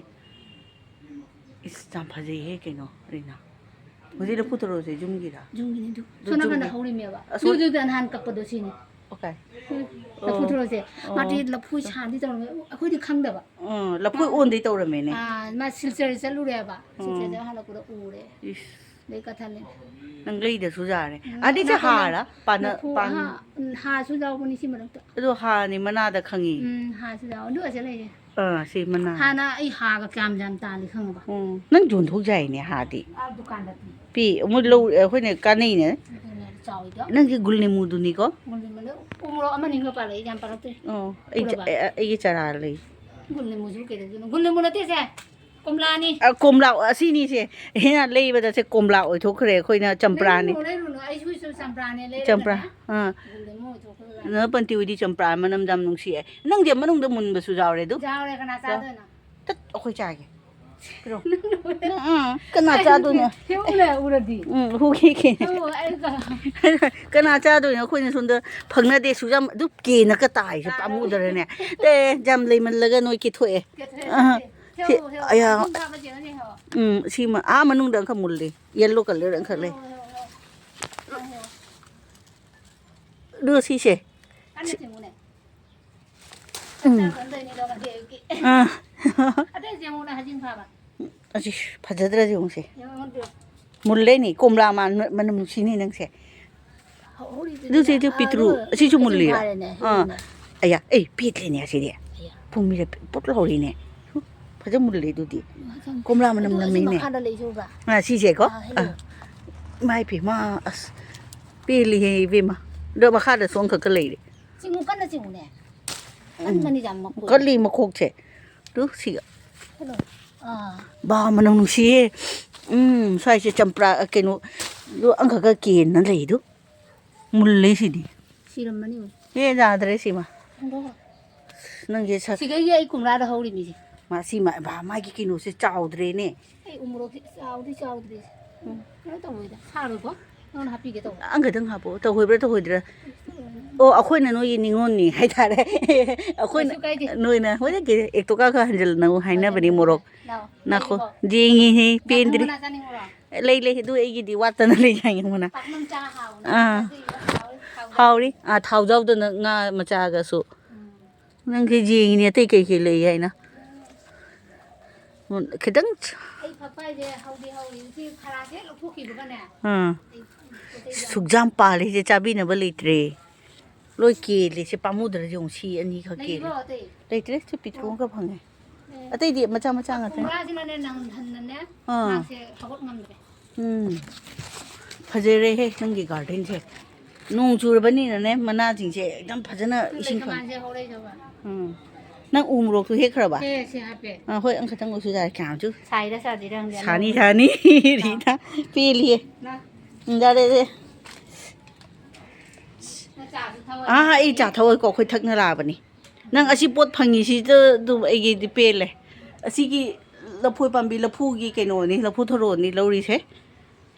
ꯏꯁ, ꯌꯥꯝ ꯐꯖꯩꯍꯦ ꯀꯩꯅꯣ, ꯔꯤꯅꯥ꯫ ꯍꯧꯖꯤꯛ ꯂꯐꯨ ꯊꯔꯣꯁꯦ ꯌꯨꯝꯒꯤꯔꯥ? ꯌꯨꯝꯒꯤꯅꯤ ꯑꯗꯨ꯫ ꯑꯗꯨ ꯁꯣꯝ ꯅꯥꯀꯟꯗ ꯌꯨꯝꯒꯤ꯫ ꯍꯧꯔꯤꯃꯦꯕ꯫ ꯑꯁꯣꯝ ꯑꯗꯨꯗꯨꯗ ꯅꯍꯥꯟ ꯀꯛꯄꯗꯣ ꯁꯤꯅꯤ꯫ ꯑꯣꯀꯦ꯫ ꯎꯝ꯫ ꯂꯐꯨ ꯑꯣ꯫ ꯊꯔꯣꯁꯦ꯫ ꯑꯣ꯫ ꯃꯥꯗꯤ ꯂꯐꯨ ꯁꯥꯟꯗꯤ ꯇꯧꯔꯝꯃꯦ꯫ ꯑꯩꯈꯣꯏꯗꯤ ꯈꯪꯗꯕ꯫ ꯎꯝ, ꯂꯐꯨ ꯃꯥ ꯑꯣꯟꯗꯩ ꯇꯧꯔꯝꯃꯦꯅꯦ꯫ ꯑꯥ, ꯃꯥ ꯁꯤꯜꯆꯔ ꯆꯠꯂꯨꯔꯦꯕ꯫ ꯎꯝ꯫ ꯁꯤꯜꯆꯔꯗ ꯍꯜꯂꯛꯄꯗ ꯎꯔꯦ꯫ ꯏꯁ꯫ ꯑꯗꯩ ꯀꯛꯊꯠꯂꯦ꯫ ꯅꯪ ꯂꯩꯗꯁꯨ ꯌꯥꯔꯦ꯫ ꯎꯝ, ꯑꯗꯩ ꯁꯤ ꯅꯥꯀꯟꯗ ꯍꯥꯔ, ꯄꯥꯟꯅ-, ꯂꯐꯨ ꯄꯥꯟ-, ꯍꯥ-, ꯎꯝ, ꯍꯥꯁꯨ ꯌꯥꯎꯕꯅꯤ ꯁꯤ ꯃꯔꯛꯇ꯫ ꯑꯗꯣ ꯍꯥꯅꯤ ꯃꯅꯥꯗ ꯈꯪꯉꯤ꯫ ꯎꯝ, ꯍꯥꯁꯨ ꯌꯥꯎ-, ꯑꯗꯨ ꯑꯁꯤ ꯂꯩꯌꯦ꯫ ꯑꯥ, ꯁꯤ ꯃꯅꯥ꯫ ꯍꯥꯟꯅ ꯑꯩ ꯍꯥꯒ ꯀꯌꯥꯝ ꯌꯥꯝ ꯇꯥꯜꯂꯤ ꯈꯪꯉꯕ? ꯎꯝ, ꯅꯪ ꯌꯣꯟꯊꯣꯛ ꯌꯥꯏꯅꯦ ꯍꯥꯗꯤ꯫ ꯑꯥ, ꯗꯨꯀꯥꯟꯗ ꯄꯤ꯫ ꯄꯤ, ꯃꯣꯏ ꯂꯧ, ꯑꯩꯈꯣꯏꯅ ꯀꯥꯟꯅꯩꯅꯦ꯫ ꯑꯗꯨꯅꯦ, ꯆꯥꯎꯋꯤꯗꯣ꯫ ꯅꯪꯒꯤ ꯒꯨꯜ ꯅꯦꯃꯨꯗꯨꯅꯤꯀꯣ? ꯒꯨꯜ ꯅꯦꯃꯨꯗꯣ ꯎ ꯃꯣꯔꯣꯛ ꯑꯃꯅꯤꯒ ꯄꯥꯜꯂꯛꯏ, ꯌꯥꯝ ꯄꯥꯜꯂꯛꯇꯦ꯫ ꯑꯣ, ꯑꯩ ꯆ-, ꯎꯔꯕ? ꯑ-, ꯑꯩꯒꯤ ꯆꯔꯥ ꯂꯩ꯫ ꯒꯨꯜ ꯅꯦꯃꯨꯁꯤꯕꯨ ꯀꯩꯗꯧꯗꯣꯏꯅꯣ? ꯒꯨꯜ ꯅꯦꯃꯨ ꯅꯠꯇꯦꯁꯦ, ꯀꯣꯝꯂꯥꯅꯤ꯫ ꯑ, ꯀꯣꯝꯂꯥ, ꯑꯁꯤꯅꯤꯁꯦ꯫ ꯑꯩꯅ ꯂꯩꯕꯗ ꯁꯦ ꯀꯣꯝꯂꯥ ꯑꯣꯏꯊꯣꯛꯈ꯭ꯔꯦ, ꯑꯩꯈꯣꯏꯅ ꯆꯝꯄ꯭ꯔꯥꯅꯤ꯫ ꯂꯩꯔꯨꯅꯨ, ꯂꯩꯔꯨꯅꯨ, ꯑꯩꯁꯨ ꯆꯝꯄ꯭ꯔꯥꯅꯦ ꯆꯝꯄ꯭ꯔꯥ, ꯂꯩꯔꯒꯅꯦ꯫ ꯑꯥ꯫ ꯒꯨꯜ ꯅꯦꯃꯨ ꯑꯣꯏꯊꯣꯛꯈ꯭ꯔꯦ꯫ ꯅ ꯄꯟꯇꯤ ꯍꯣꯏꯗꯤ ꯆꯝꯄ꯭ꯔꯥ ꯃꯅꯝ ꯌꯥꯝ ꯅꯨꯡꯁꯤꯌꯦ꯫ ꯅꯪꯗꯤ ꯃꯅꯨꯡꯗ ꯃꯨꯟꯕꯁꯨ ꯌꯥꯎꯔꯦ ꯑꯗꯨ꯫ ꯌꯥꯎꯔꯦ, ꯀꯅꯥ ꯆꯥꯗꯣꯏꯅꯣ? ꯇꯠ, ꯑꯩꯈꯣꯏ ꯆꯥꯒꯦ꯫ ꯄꯤꯔꯣ꯫ ꯑꯥ, ꯀꯅꯥ ꯆꯥꯗꯣꯏꯅꯣ? ꯍꯦꯛꯎꯅꯦ, ꯎꯔꯗꯤ꯫ ꯎꯝ, ꯍꯨꯒꯦ ꯀꯦ꯫ ꯍꯦꯛꯎ, ꯑꯩ ꯆꯥ-, ꯀꯅꯥ ꯆꯥꯗꯣꯏꯅꯣ? ꯑꯩꯈꯣꯏꯅ ꯁꯣꯝꯗ ꯐꯪꯅꯗꯦ, ꯁꯨꯛ ꯌꯥꯝ ꯑꯗꯨ ꯀꯦꯅꯀ ꯇꯥꯏꯁꯦ ꯄꯥꯝꯃꯨꯗ꯭ꯔꯅꯦ? ꯑꯦ, ꯌꯥꯝ ꯂꯩꯃꯜꯂꯒ ꯅꯣꯏ ꯀꯦꯊꯣꯛꯑꯦ꯫ ꯀꯦꯊꯣꯛꯑꯦ, ꯑꯥ, ꯀꯦꯊꯣꯛꯑꯦ꯫ ꯁꯤ, ꯍꯦꯛꯎ, ꯍꯦꯛꯎ, ꯑꯌꯥ꯫ ꯑꯗꯨꯝ ꯊꯥꯕ ꯌꯦꯡꯉꯨꯅꯦ, ꯍꯦꯛꯎ꯫ ꯎꯝ, ꯁꯤꯃ ꯑꯥ ꯃꯅꯨꯡꯗ ꯑꯃꯈꯛ ꯃꯨꯜꯂꯤ꯫ ꯌꯦꯜꯂꯣ ꯀꯂꯔ ꯑꯃꯈꯛ ꯂꯩ꯫ ꯍꯦꯛꯎ, ꯍꯦꯛꯎ, ꯍꯦꯛꯎ꯫ ꯍꯦꯛꯎ, ꯍꯦꯛꯎ꯫ ꯑꯗꯨꯒ ꯁꯤꯁꯦ꯫ ꯀꯟꯅ ꯆꯤꯡꯉꯨꯅꯦ꯫ ꯎꯝ꯫ ꯆꯥꯛ ꯆꯥ ꯆꯪꯗꯣꯏꯅꯤꯗꯣ ꯉꯁꯤ ꯑꯌꯨꯛꯀꯤ꯫ ꯑꯥ, ꯑꯇꯩꯁꯦ ꯑꯃꯨꯛꯅ ꯍꯖꯤꯡ ꯐꯥꯕ꯫ ꯑꯁꯤ ꯐꯖꯗ꯭ꯔꯗꯤ ꯌꯦꯡꯉꯨꯁꯦ꯫ ꯌꯦꯡꯉꯣ, ꯑꯗꯨ꯫ ꯃꯨꯜꯂꯦꯅꯤ, ꯀꯣꯝꯂꯥ ꯃꯥꯟ-, ꯃꯅꯝ ꯅꯨꯡꯁꯤꯅꯤ ꯅꯪꯁꯦ꯫ ꯍꯧꯔꯤꯗꯨꯗꯤ ꯑꯗꯨꯁꯦ ꯑꯗꯨ ꯑꯥ, ꯄꯤꯇ꯭ꯔꯨ, ꯑꯗꯨ ꯑꯁꯤꯁꯨ ꯍꯖꯤꯡ ꯃꯨꯜꯂꯤꯔꯣ? ꯐꯥꯔꯦꯅꯦ, ꯑꯥ꯫ ꯍꯦꯜꯂꯣꯅꯦ꯫ ꯑꯌꯥ, ꯑꯦ, ꯄꯦꯠꯂꯦꯅꯦ ꯑꯁꯤꯗꯤ꯫ ꯑꯌꯥ꯫ ꯄꯨꯝꯃꯤꯔ ꯄꯣꯠ ꯂꯧꯔꯤꯅꯦ꯫ ꯐꯖ ꯃꯨꯜꯂꯦ ꯑꯗꯨꯗꯤ꯫ ꯃꯊꯪ꯫ ꯀꯣꯝꯂꯥ ꯃꯅꯝ ꯑꯗꯨ ꯑꯁꯤ ꯅꯝꯃꯤꯅꯦ꯫ ꯃꯈꯥꯗ ꯂꯩꯁꯦ ꯎꯕ꯭ꯔꯥ? ꯑꯥ, ꯁꯤꯁꯦꯀꯣ? ꯑꯥ, ꯍꯦꯜꯂꯣ꯫ ꯑꯥ꯫ ꯏꯃꯥ ꯏꯄꯦꯝꯃ, ꯑꯁ, ꯄꯦꯜꯂꯤꯍꯦ ꯏꯕꯦꯝꯃ꯫ ꯑꯗꯣ ꯃꯈꯥꯗꯁꯨ ꯑꯃꯈꯛꯀ ꯂꯩꯔꯦ꯫ ꯆꯤꯡꯉꯨ, ꯀꯟꯅ ꯆꯤꯡꯉꯨꯅꯦ꯫ ꯎꯝ꯫ ꯀꯟꯕꯅꯤ ꯌꯥꯝ ꯃꯈꯣꯏ꯫ ꯀꯜꯂꯤ ꯃꯈꯣꯛꯁꯦ꯫ ꯑꯗꯨ ꯁꯤꯒ꯫ ꯍꯦꯜꯂꯣ꯫ ꯑꯥ꯫ ꯕꯥ, ꯃꯅꯝ ꯅꯨꯡꯁꯤꯌꯦ꯫ ꯎꯝ, ꯁ꯭ꯋꯥꯏꯁꯦ ꯆꯝꯄ꯭ꯔꯥ, ꯀꯩꯅꯣ, ꯑꯗꯨ ꯑꯃꯈꯛꯀ ꯀꯦꯟꯅ ꯂꯩꯗꯨ꯫ ꯃꯨꯜꯂꯦ ꯁꯤꯗꯤ꯫ ꯁꯤꯔꯝꯃꯅꯤ꯫ ꯑꯦ, ꯌꯥꯗ꯭ꯔꯦ ꯁꯤꯃ꯫ ꯍꯨꯟꯗꯣꯛꯈ꯭ꯔꯣ꯫ ꯅꯪꯁꯦ ꯁ- ꯁꯤꯒꯩꯒꯤ ꯑꯩ ꯀꯣꯝꯂꯥꯗ ꯍꯧꯔꯤꯃꯤꯁꯦ꯫ ꯃꯥ ꯁꯤꯃ, ꯕꯥ, ꯃꯥꯒꯤ ꯀꯩꯅꯣꯁꯦ ꯆꯥꯎꯗ꯭ꯔꯦꯅꯦ꯫ ꯑꯩ ꯎꯃꯣꯔꯣꯛꯁꯦ ꯆꯥꯎꯗꯤ ꯆꯥꯎꯗ꯭ꯔꯤ꯫ ꯎꯝ꯫ ꯀꯩꯅꯣ ꯇꯧꯕꯩꯗ ꯁꯥꯔꯣꯏꯀꯣ? ꯅꯉꯣꯟꯗ ꯍꯥꯞꯄꯤꯒꯦ ꯇꯧꯕ꯫ ꯑꯪ ꯈꯇꯪ ꯍꯥꯞꯄꯣ꯫ ꯇꯧꯍꯣꯏꯕ꯭ꯔꯥ ꯇꯧꯍꯣꯏꯗ꯭ꯔꯥ? ꯑꯣ, ꯑꯩꯈꯣꯏꯅ ꯅꯣꯏꯒꯤ ꯅꯤꯉꯣꯜꯅꯤ ꯍꯥꯏꯇꯥꯔꯦ꯫ ꯑꯩꯈꯣꯏꯅ ꯀꯩꯁꯨ ꯀꯥꯏꯗꯦ꯫ ꯅꯣꯏꯅ ꯍꯣꯏ ꯅꯠꯇꯦ, ꯑꯦꯛꯇꯣꯀꯥ ꯈꯔ ꯍꯟꯖꯤꯜꯂꯅꯕ ꯍꯥꯏꯅꯕꯅꯤ, ꯃꯣꯔꯣꯛ꯫ ꯂꯥꯛꯑꯣ꯫ ꯅꯥꯈꯣ꯫ ꯂꯩꯔꯤꯕꯣ? ꯌꯦꯡꯉꯤꯍꯦ, ꯄꯦꯟꯗ꯭ꯔꯤ꯫ ꯃꯅꯥ ꯆꯥꯅꯤꯡꯕ꯭ꯔꯣ? ꯂꯩ, ꯂꯩ, ꯑꯗꯨ ꯑꯩꯒꯤꯗꯤ ꯋꯥꯠꯇꯅ ꯂꯩ ꯍꯥꯏꯌꯦ ꯃꯅꯥ꯫ ꯄꯥꯛꯅꯝ ꯆꯥ ꯍꯥꯎꯕꯅꯦ꯫ ꯑꯥ꯫ ꯑꯗꯨ ꯍꯥꯎꯋꯦ, ꯍꯥꯎꯋꯦ꯫ ꯍꯥꯎꯔꯤ꯫ ꯑꯥ, ꯊꯥꯎꯖꯥꯎꯗꯅ ꯉꯥ ꯃꯆꯥꯒꯁꯨ꯫ ꯎꯝ꯫ ꯅꯪꯁꯦ ꯌꯦꯡꯉꯤꯅꯦ ꯑꯇꯩ ꯀꯩ ꯀꯩ ꯂꯩ ꯍꯥꯏꯅ꯫ ꯈꯤꯇꯪ꯫ ꯑꯩ ꯐꯛꯄ ꯍꯥꯏꯁꯦ ꯍꯧꯗꯤ ꯍꯧꯔꯤ꯫ ꯁꯤ ꯐꯔꯥꯁꯦ ꯍꯦꯛ ꯂꯧꯊꯣꯛꯈꯤꯕꯒꯅꯦ꯫ ꯑꯥ꯫ ꯑꯩ ꯄꯣꯠ ꯆꯩ ꯌꯥꯝ ꯁꯨꯛꯖꯥꯝ ꯄꯥꯜꯂꯤꯁꯦ ꯆꯥꯕꯤꯅꯕ ꯂꯩꯇ꯭ꯔꯦ꯫ ꯂꯣꯏ ꯀꯦꯜꯂꯦ꯫ ꯁꯤ ꯄꯥꯝꯃꯨꯗ꯭ꯔꯥ ꯌꯦꯡꯉꯨ, ꯁꯤ ꯑꯅꯤꯈꯛ ꯀꯦꯜꯂꯦ꯫ ꯂꯩꯕ꯭ꯔꯣ ꯑꯇꯩ? ꯂꯩꯇ꯭ꯔꯦ, ꯁꯤ ꯄꯤꯇ꯭ꯔꯨ ꯑꯣ꯫ ꯑꯃꯈꯛ ꯐꯪꯉꯦ꯫ ꯑꯦ꯫ ꯑꯇꯩꯗꯤ ꯃꯆꯥ ꯃꯆꯥ ꯉꯥꯛꯇꯅꯦ꯫ ꯀꯣꯝꯂꯥꯁꯤꯅꯅꯦ ꯅꯪꯍꯟꯅꯅꯦ ꯑꯥ꯫ ꯃꯥꯁꯦ ꯍꯧꯒꯠ ꯉꯝꯗ꯭ꯔꯦ꯫ ꯎꯝ꯫ ꯐꯖꯔꯦꯍꯦ ꯅꯪꯒꯤ ꯒꯥꯔꯗꯦꯟꯁꯦ꯫ ꯅꯣꯡ ꯆꯨꯔꯕꯅꯤꯅꯅꯦ ꯃꯅꯥꯁꯤꯡꯁꯦ ꯑꯗꯨꯝ ꯐꯖꯅ ꯏꯁꯤꯡ ꯐꯪ-, ꯂꯩꯁꯥꯃꯥꯟꯁꯦ ꯍꯧꯔꯛꯏꯗꯣ꯫ ꯎꯝ꯫ ꯅꯪ ꯎ ꯃꯣꯔꯣꯛꯇꯨ ꯍꯦꯛꯈ꯭ꯔꯕ? ꯍꯦꯛꯑꯦ, ꯁꯤ ꯍꯥꯞꯄꯦ꯫ ꯑꯥ, ꯍꯣꯏ, ꯑꯃꯈꯛꯇꯪ ꯑꯣꯏꯁꯨ ꯌꯥꯔꯦ, ꯀꯌꯥꯝꯁꯨ꯫ ꯁꯥꯏꯔ ꯆꯥꯁꯤꯔ ꯈꯪꯗꯦ, ꯁꯥꯅꯤ, ꯑꯅꯧꯕ꯫ ꯁꯥꯅꯤ꯫ ꯑꯥ꯫ ꯔꯤꯇꯥ, ꯄꯦꯜꯂꯤꯍꯦ꯫ ꯅꯪ ꯎꯝ, ꯌꯥꯔꯦ, ꯌꯥꯔꯦ꯫ ꯅꯪ ꯆꯥꯁꯨ ꯊꯛꯑꯣꯏ꯫ ꯑꯥ, ꯑꯩ ꯆꯥ ꯊꯛꯑꯣꯏꯀꯣ, ꯑꯩꯈꯣꯏ ꯊꯛꯅ ꯂꯥꯛꯑꯕꯅꯤ꯫ ꯅꯪ ꯑꯁꯤ ꯄꯣꯠ ꯐꯪꯉꯤꯁꯤꯗ ꯑꯗꯨꯝ ꯑꯩꯒꯤꯗꯤ ꯄꯦꯜꯂꯦ꯫ ꯑꯁꯤꯒꯤ ꯂꯐꯣꯏ ꯄꯥꯝꯕꯤ, ꯂꯐꯨꯒꯤ ꯀꯩꯅꯣꯅꯤ, ꯂꯐꯨ ꯊꯔꯣꯅꯤ ꯂꯧꯔꯤꯁꯦ꯫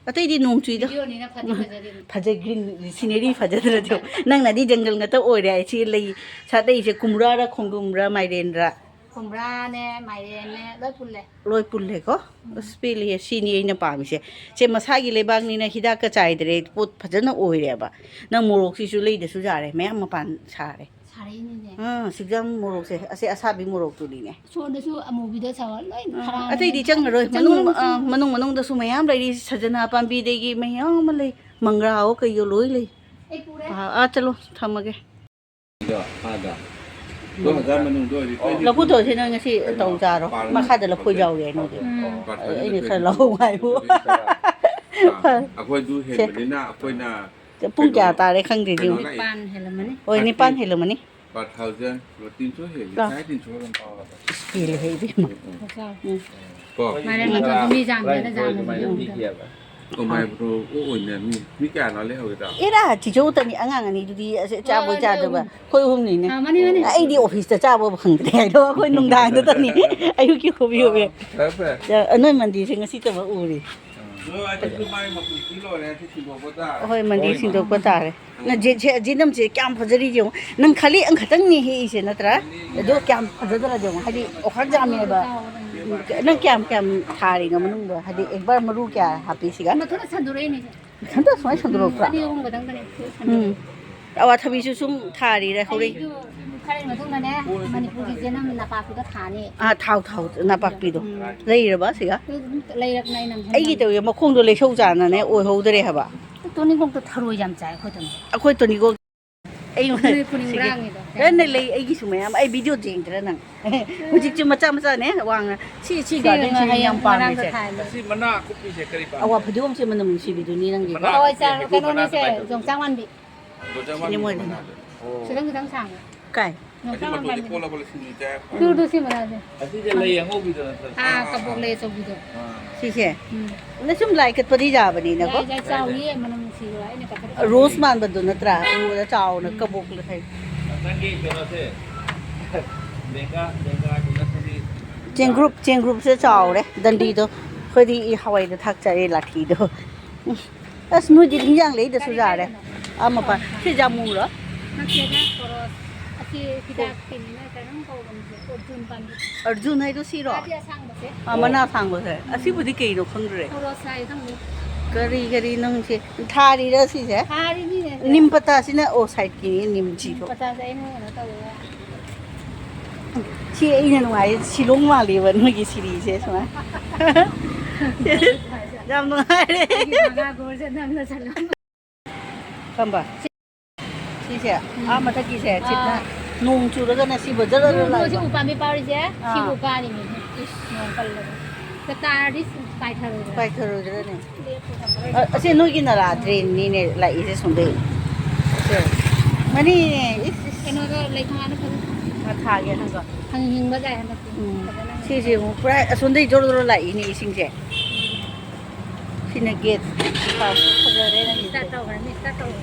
ꯑꯇꯩꯗꯤ ꯅꯣꯡ ꯆꯨꯏꯗ꯫ ꯚꯤꯗꯤꯑꯣꯅꯤꯅ ꯐꯗꯤ ꯐꯖꯔꯤꯅꯤ꯫ ꯐꯖ-, green scenery ꯐꯖꯗ꯭ꯔꯗꯤ꯫ ꯅꯪꯅꯗꯤ ꯖꯪꯒꯜ ꯉꯥꯛꯇ ꯑꯣꯏꯔꯦ ꯍꯥꯏ꯫ ꯁꯤ ꯂꯩ ꯁꯥꯠꯂꯛꯏꯁꯦ ꯀꯨꯝꯕ꯭ꯔꯥꯔ ꯈꯣꯡꯗ꯭ꯔꯨꯝꯔ ꯃꯥꯏꯔꯦꯟꯔ? ꯀꯨꯝꯕ꯭ꯔꯥꯅꯦ, ꯃꯥꯏꯔꯦꯟꯅꯦ, ꯂꯣꯏ ꯄꯨꯜꯂꯦ꯫ ꯂꯣꯏ ꯄꯨꯜꯂꯦꯀꯣ? ꯎꯝ꯫ ꯑꯁ, ꯄꯦꯜꯂꯤꯍꯦ꯫ ꯁꯤꯅꯤ ꯑꯩꯅ ꯄꯥꯝꯃꯤꯁꯦ꯫ ꯁꯦ ꯃꯁꯥꯒꯤ ꯂꯩꯕꯥꯛꯅꯤꯅ ꯍꯤꯗꯥꯛꯀ ꯆꯥꯏꯗ꯭ꯔꯦ, ꯄꯣꯠ ꯐꯖꯅ ꯑꯣꯏꯔꯦꯕ꯫ ꯅꯪ ꯃꯣꯔꯣꯛꯁꯤꯁꯨ ꯂꯩꯗꯁꯨ ꯌꯥꯔꯦ, ꯃꯌꯥꯝ ꯃꯄꯥꯟ ꯁꯥꯔꯦ꯫ ꯁꯥꯔꯦ꯫ ꯑꯥ, ꯁꯤꯛꯖꯥꯝ ꯃꯣꯔꯣꯛꯁꯦ, ꯑꯁꯤ ꯑꯁꯥꯕꯤ ꯃꯣꯔꯣꯛꯇꯨꯅꯤꯅꯦ꯫ ꯁꯣꯝꯗꯁꯨ ꯑꯃꯨꯕꯤꯗ ꯁꯥꯕ ꯂꯣꯏ ꯑꯥ, ꯊꯔꯥ ꯑꯇꯩꯗꯤ ꯆꯪꯉꯔꯣꯏ꯫ ꯃꯅꯨꯡ, ꯆꯪꯉꯔꯣꯏ꯫ ꯑꯥ, ꯃꯅꯨꯡ ꯃꯅꯨꯡꯗꯁꯨ ꯃꯌꯥꯝ ꯂꯩꯔꯤ꯫ ꯁꯖꯅꯥ ꯄꯥꯝꯕꯤꯗꯒꯤ ꯃꯌꯥꯝ ꯑꯃ ꯂꯩ꯫ ꯃꯪꯒ꯭ꯔꯥꯑꯣ ꯀꯩꯌꯣ ꯂꯣꯏ ꯂꯩ꯫ ꯑꯩ ꯄꯨꯔꯦ꯫ ꯑꯥ, ꯑꯥ, ꯆꯠꯂꯣ, ꯊꯝꯃꯒꯦ꯫ ꯑꯗꯣ, ꯑꯥꯗ꯫ ꯂꯐꯨ ꯊꯔꯣꯁꯦ ꯅꯣꯏ ꯉꯁꯤ ꯇꯧ ꯆꯥꯔꯣ꯫ ꯃꯈꯥꯗ ꯂꯐꯣꯏ ꯌꯥꯎꯔꯤ ꯍꯥꯏ ꯅꯣꯏꯗꯤ꯫ ꯎꯝ꯫ ꯑꯩꯅ ꯈꯔ ꯂꯧꯍꯧ ꯍꯥꯏꯕꯨ꯫ ꯑꯥ, ꯑꯩꯈꯣꯏ ꯑꯗꯨ ꯁꯦ꯫ ꯍꯦꯟꯕꯅꯤꯅ ꯑꯩꯈꯣꯏꯅ ꯄꯨꯡ ꯀꯌꯥ ꯀꯩꯅꯣ, ꯇꯥꯔꯦ ꯈꯪꯗꯦ, ꯀꯩꯅꯣ ꯁꯤꯕꯨ꯫ ꯂꯥꯛꯏ꯫ ꯅꯤꯄꯥꯟ ꯍꯦꯜꯂꯝꯃꯅꯤ꯫ ꯍꯣꯏ, ꯅꯤꯄꯥꯟ ꯍꯦꯜꯂꯝꯃꯅꯤ꯫ ꯄꯥ ꯊꯥꯎꯖꯟ, ꯇꯤꯟꯁꯣ ꯍꯦꯜꯂꯤ, ꯂꯥ꯫ ꯁꯥꯏ ꯇꯤꯟꯁꯣ ꯑꯗꯨꯝ ꯄꯥꯎ ꯂꯥꯛꯄ꯫ ꯏꯁ, ꯍꯦꯜꯂꯦꯍꯦ, ꯏꯕꯦꯝꯃ꯫ ꯎꯝ, ꯎꯝ꯫ ꯆꯥꯎ꯫ ꯎꯝ꯫ ꯀꯣ? ꯃꯥꯏꯔꯦꯟ ꯃꯆꯥꯁꯨ ꯃꯤ ꯌꯥꯝꯗꯦꯅ ꯌꯥꯝꯗꯦ꯫ ꯑꯗꯨꯃꯥꯏꯅ ꯄꯤꯈꯤꯑꯕ꯫ ꯑꯣ, ꯃꯥꯏ ꯕ꯭ꯔꯣ, ꯑꯣ, ꯑꯣꯏꯅ ꯃꯤ, ꯃꯤ ꯀꯌꯥꯅꯣ ꯂꯩꯍꯧꯔꯤꯗꯣ? ꯑꯦꯔꯥ, ꯆꯤꯆꯧꯇꯅꯤ, ꯑꯉꯥꯡ ꯑꯅꯤꯗꯨꯗꯤ ꯑꯁ, ꯆꯥꯕꯣꯏ ꯍꯣꯏ, ꯍꯣꯏ, ꯆꯥꯗꯕ꯫ ꯑꯍꯨꯝ꯫ ꯑꯩꯈꯣꯏ ꯑꯍꯨꯝꯅꯤꯅꯦ꯫ ꯑꯥ, ꯃꯥꯅꯤ, ꯃꯥꯅꯤ꯫ ꯑꯩꯗꯤ ꯑꯣꯐꯤꯁꯇ ꯆꯥꯕ ꯐꯪꯗ꯭ꯔꯦ ꯍꯥꯏꯗꯣ, ꯑꯩꯈꯣꯏ ꯅꯨꯡꯗꯥꯡꯗꯨꯗꯅꯤ꯫ ꯑꯌꯨꯛꯀꯤ ꯈꯣꯕꯤ ꯍꯣꯕꯤ꯫ ꯑꯣ, ꯐꯔꯦ, ꯐꯔꯦ꯫ ꯑ, ꯅꯣꯏ ꯃꯟꯗꯤꯔꯁꯦ ꯉꯁꯤꯇꯃꯛ ꯎꯔꯤ꯫ ꯑꯗꯣ ꯑꯩꯁꯨ ꯃꯥꯏ ꯃꯀꯨ ꯄꯤ ꯂꯣꯏꯔꯦ, ꯁꯤ ꯁꯤꯟꯗꯣꯛꯄ ꯇꯥꯔꯦ꯫ ꯍꯣꯏ, ꯃꯟꯗꯤꯔ ꯍꯣꯏ꯫ ꯁꯤꯟꯗꯣꯛꯄ ꯇꯥꯔꯦ꯫ ꯅꯪ ꯖꯦ-, ꯁꯦ-, ꯖꯦꯅꯝꯁꯦ ꯀꯌꯥꯝ ꯐꯖꯔꯤ ꯌꯦꯡꯉꯨ꯫ ꯅꯪ ꯈꯥꯂꯤ ꯑꯪꯈꯛꯇꯪꯅꯤ ꯍꯦꯛꯏꯁꯦ ꯅꯠꯇ꯭ꯔꯥ? ꯑꯗꯣ ꯀꯌꯥꯝ ꯐꯖꯗ꯭ꯔꯥ ꯌꯦꯡꯉꯨ꯫ ꯍꯥꯏꯗꯤ ꯑꯣꯐꯔ ꯌꯥꯝꯃꯦꯕ꯫ ꯅꯪ ꯀꯌꯥꯝ, ꯀꯌꯥꯝ ꯊꯥꯔꯤꯅꯣ ꯃꯅꯨꯡꯗ? ꯍꯥꯏꯗꯤ ꯑꯦꯛꯕꯥꯔ ꯃꯔꯨ ꯀꯌꯥ ꯍꯥꯞꯄꯤ ꯁꯤꯒ? ꯃꯊꯟꯇ ꯁꯟꯗꯣꯔꯛꯏꯅꯦ꯫ ꯃꯊꯟꯇ ꯁꯨꯃꯥꯏꯅ ꯁꯟꯗꯣꯔꯛꯄ꯭ꯔꯥ? ꯑꯅꯤ ꯑꯍꯨꯝ ꯈꯛꯇꯪꯗꯅꯦ ꯁꯟꯗꯣꯔꯛꯏ꯫ ꯎꯝ꯫ ꯑꯋꯥꯊꯕꯤꯁꯨ ꯁꯨꯝ ꯊꯥꯔꯤꯔꯦ, ꯍꯧꯔꯛꯏ꯫ ꯑꯩꯁꯨ ꯈꯔꯒꯤ ꯃꯇꯨꯡꯗꯅꯦ, ꯃꯅꯤꯄꯨꯔꯒꯤ ꯆꯦꯅꯝ ꯅꯄꯥꯛꯄꯤꯗꯣ ꯊꯥꯅꯤ꯫ ꯑꯥ, ꯊꯥꯎ, ꯊꯥꯎ, ꯅꯄꯥꯛꯄꯤꯗꯣ꯫ ꯎꯝ꯫ ꯂꯩꯔꯕ ꯁꯤꯒ? ꯑꯗꯨ ꯑꯗꯨꯝ ꯂꯩꯔꯛꯅ ꯑꯩꯅ ꯑꯗꯨꯝ ꯑꯩꯒꯤ ꯇꯧꯔꯤꯁꯦ ꯃꯈꯣꯡꯗꯣ ꯂꯩꯁꯧ ꯆꯥꯅꯅꯦ ꯑꯣꯏꯍꯧꯗꯔꯦ ꯍꯥꯏꯕ꯫ ꯇꯣꯅꯤꯡꯈꯣꯛꯇꯣ ꯊꯔꯣꯏ ꯌꯥꯝ ꯆꯥꯏ ꯑꯩꯈꯣꯏ ꯇꯣꯅꯤꯡꯈꯣꯛ꯫ ꯑꯩꯈꯣꯏ ꯇꯣꯅꯤꯡꯈꯣꯛ, ꯑꯩ ꯅꯣꯏ ꯁꯤꯒꯤ ꯄꯨꯅꯤꯡꯕ꯭ꯔꯥꯡꯉꯤꯗꯣ꯫ ꯑꯦ, ꯅ ꯂꯩ, ꯑꯩꯒꯤꯁꯨ ꯃꯌꯥꯝ꯫ ꯑꯩ ꯚꯤꯗꯤꯑꯣ ꯌꯦꯡꯗ꯭ꯔꯥ ꯅꯪ? ꯍꯧꯖꯤꯛꯁꯨ ꯃꯆꯥ ꯃꯆꯥꯅꯦ, ꯋꯥꯡꯅ꯫ ꯁꯤ, ꯁꯤ ꯁꯤ ꯒꯥꯔꯗꯦꯟꯁꯤꯅꯦ ꯍꯌꯦꯡ ꯌꯥꯝ ꯄꯥꯝꯃꯤꯁꯦ꯫ ꯉꯔꯥꯡꯗ ꯊꯥꯏꯅꯦ꯫ ꯑꯁꯤ ꯃꯅꯥ ꯑꯀꯨꯞꯄꯤꯁꯦ ꯀꯔꯤ ꯄꯥꯝꯃꯤ? ꯑꯋꯥ ꯐꯗꯤꯒꯣꯝꯁꯦ ꯃꯅꯝ ꯅꯨꯡꯁꯤꯕꯤꯗꯨꯅꯤ ꯅꯪꯒꯤꯗꯣ꯫ ꯍꯣꯏ, ꯆꯥ-, ꯍꯧꯖꯤꯛꯄꯨ ꯃꯅꯥ ꯀꯩꯅꯣꯅꯤꯁꯦ, ꯀꯃꯥꯏꯅ ꯇꯧꯒꯦ? ꯌꯣꯡꯆꯥꯛ ꯃꯥꯟꯕꯤ꯫ ꯌꯣꯡꯆꯥꯛ ꯁꯤꯅꯤ ꯃꯥꯟꯕꯤ ꯃꯣꯏꯅ꯫ ꯃꯅꯥꯗꯣ꯫ ꯑꯣ꯫ ꯈꯤꯇꯪ ꯈꯤꯇꯪ ꯁꯥꯡꯕ꯫ ꯀꯥꯏ? ꯑꯁꯤ ꯌꯣꯡꯆꯥꯛ ꯃꯇꯣꯟꯁꯦ ꯃꯥꯟꯕꯤ꯫ ꯀꯣꯠꯂꯕ ꯁꯤꯡꯖꯨ ꯆꯥꯏ ꯍꯥꯏꯕ꯫ ꯇꯨ, ꯇꯨ, ꯁꯤ ꯃꯅꯥꯁꯦ꯫ ꯑꯁꯤꯁꯦ ꯂꯩ ꯑꯉꯧꯕꯤꯗꯣ ꯅꯠꯇ꯭ꯔꯣ? ꯑꯥ, ꯀꯕꯣꯛ ꯂꯩ ꯑꯆꯧꯕꯤꯗꯣ꯫ ꯑꯥ꯫ ꯁꯤꯁꯦ? ꯎꯝ꯫ ꯅ ꯁꯨꯝ ꯂꯥꯏ ꯀꯠꯄꯗꯤ ꯌꯥꯕꯅꯤꯅꯀꯣ꯫ ꯌꯥꯏ, ꯌꯥꯏ, ꯆꯥꯎꯋꯤꯌꯦ, ꯃꯅꯝ ꯅꯨꯡꯁꯤꯕ, ꯑꯩꯅ ꯀꯛꯊꯠꯀꯗꯕꯅꯤ꯫ ꯔꯣꯁ ꯃꯥꯟꯕꯗꯨ ꯅꯠꯇ꯭ꯔꯥ? ꯎꯕꯗ ꯆꯥꯎꯅ ꯎꯝ꯫ ꯀꯕꯣꯛ ꯂꯩ꯫ ꯅꯪꯒꯤ ꯀꯩꯅꯣꯁꯦ, ꯂꯦꯡꯒꯥ, ꯂꯦꯡꯒꯥꯗꯨ ꯅꯠꯇ꯭ꯔꯗꯤ ꯆꯦꯡꯒ꯭ꯔꯨꯞ, ꯆꯦꯡꯒ꯭ꯔꯨꯞꯁꯦ ꯆꯥꯎꯔꯦ, ꯗꯟꯗꯤꯗꯣ꯫ ꯑꯩꯈꯣꯏꯗꯤ ꯍꯋꯥꯏꯗ ꯊꯥꯛ ꯆꯥꯏꯌꯦ, ꯂꯥꯊꯤꯗꯣ꯫ ꯑꯁ, ꯅꯣꯏꯗꯤ ꯍꯤꯟꯖꯥꯡ ꯂꯩꯗꯁꯨ ꯌꯥꯔꯦ꯫ ꯑꯥ, ꯃꯄꯥꯟ꯫ ꯁꯤ ꯖꯥꯃꯨꯔꯣ? ꯅꯠꯇꯦꯗ, ꯀꯣꯔꯣꯁ꯫ ꯑꯁꯤ ꯍꯤꯗꯥꯛꯀꯤꯅꯤꯅ ꯀꯩꯅꯣꯝ ꯀꯧꯕꯅꯤꯁꯦ, ꯑꯔꯖꯨꯟ ꯄꯥꯝꯕꯤ꯫ ꯑꯔꯖꯨꯟ ꯍꯥꯏꯗꯣ ꯁꯤꯔꯣ? ꯃꯥꯗꯤ ꯑꯁꯥꯡꯕꯁꯦ꯫ ꯑꯥ, ꯃꯅꯥ ꯑꯁꯥꯡꯕꯁꯦ꯫ ꯑꯁꯤꯕꯨꯗꯤ ꯀꯩꯅꯣ ꯈꯪꯗ꯭ꯔꯦ꯫ ꯀꯣꯔꯣꯁ ꯍꯥꯏ ꯈꯪꯗꯦ꯫ ꯀꯔꯤ ꯀꯔꯤ ꯅꯪꯁꯦ ꯊꯥꯔꯤꯔ ꯁꯤꯁꯦ? ꯊꯥꯔꯤꯅꯤꯅꯦ꯫ ꯅꯤꯝ ꯄꯇꯥꯁꯤꯅ, ꯑꯣ, ꯁꯥꯏꯠꯀꯤꯅꯤ ꯅꯤꯝꯁꯤꯁꯨ꯫ ꯄꯇꯥꯁꯦ ꯑꯩꯅ ꯀꯩꯅꯣ ꯇꯧꯔꯒ꯫ ꯁꯤ ꯑꯩꯅ ꯅꯨꯡꯉꯥꯏ, ꯁꯤꯂꯣꯡ ꯃꯥꯜꯂꯤꯕ ꯅꯣꯏꯒꯤ ꯁꯤꯔꯤꯁꯦ ꯁꯨꯃꯥꯏꯅ꯫ ꯌꯥꯝ ꯅꯨꯡꯉꯥꯏꯔꯦ꯫ ꯑꯩꯒꯤ ꯃꯉꯥ ꯒꯣꯜꯁꯦ ꯅꯪꯅ ꯆꯠꯂꯣ꯫ ꯀꯝꯕ? ꯁꯤꯁꯦ? ꯎꯝ꯫ ꯑꯥ, ꯃꯊꯛꯀꯤꯁꯦ? ꯁꯤꯗ ꯑꯥ꯫ ꯅꯣꯡ ꯆꯨꯔꯒꯅ ꯁꯤꯕꯨ ꯖꯔ ꯖꯔ ꯑꯗꯨ ꯁꯤ ꯂꯥꯛꯏꯕ? ꯎꯄꯥꯝꯕꯤ ꯄꯥꯎꯔꯤꯁꯦ? ꯑꯥ꯫ ꯁꯤꯕꯨ ꯀꯥꯔꯤꯅꯦ꯫ ꯏꯁ, ꯅꯣꯡ ꯀꯜꯂꯒ꯫ ꯇꯥꯔꯗꯤ ꯄꯥꯏꯊꯔꯣꯏꯗ꯭ꯔꯥ? ꯄꯥꯏꯊꯔꯣꯏꯗ꯭ꯔꯥꯅꯦ? ꯑ, ꯑꯁꯤ ꯅꯣꯏꯒꯤ ꯅꯂꯥ ꯗ꯭ꯔꯦꯟꯅꯤꯅꯦ ꯂꯥꯛꯏꯁꯦ ꯁꯣꯝꯗꯩ꯫ ꯑꯁꯦ꯫ ꯃꯅꯤꯅꯦ꯫ ꯏꯁ, ꯏꯁ꯫ ꯀꯩꯅꯣꯗꯣ ꯂꯩ ꯊꯝꯕꯥꯜꯗꯣ ꯐꯖꯅ ꯊꯥꯒꯦ ꯍꯪꯒ꯫ ꯍꯪ ꯍꯤꯡꯕ ꯀꯥꯏ ꯍꯟꯗꯛꯇꯤ꯫ ꯎꯝ꯫ ꯐꯖꯅ ꯁꯤꯁꯦ ꯑꯃꯨꯛ ꯄꯨꯔꯥ ꯑꯁꯣꯝꯗꯩ ꯖꯣꯔꯣ ꯖꯣꯔꯣ ꯂꯥꯛꯏꯅꯦ ꯏꯁꯤꯡꯁꯦ꯫ ꯁꯤꯅ ꯒꯦꯠ꯫ ꯐꯖꯔꯦ ꯅꯪꯒꯤꯁꯦ꯫ ꯁ꯭ꯇꯥꯔꯠ ꯇꯧꯈ꯭ꯔꯅꯤ, ꯁ꯭ꯇꯥꯔꯠ ꯇꯧꯈ꯭ꯔꯅꯤ꯫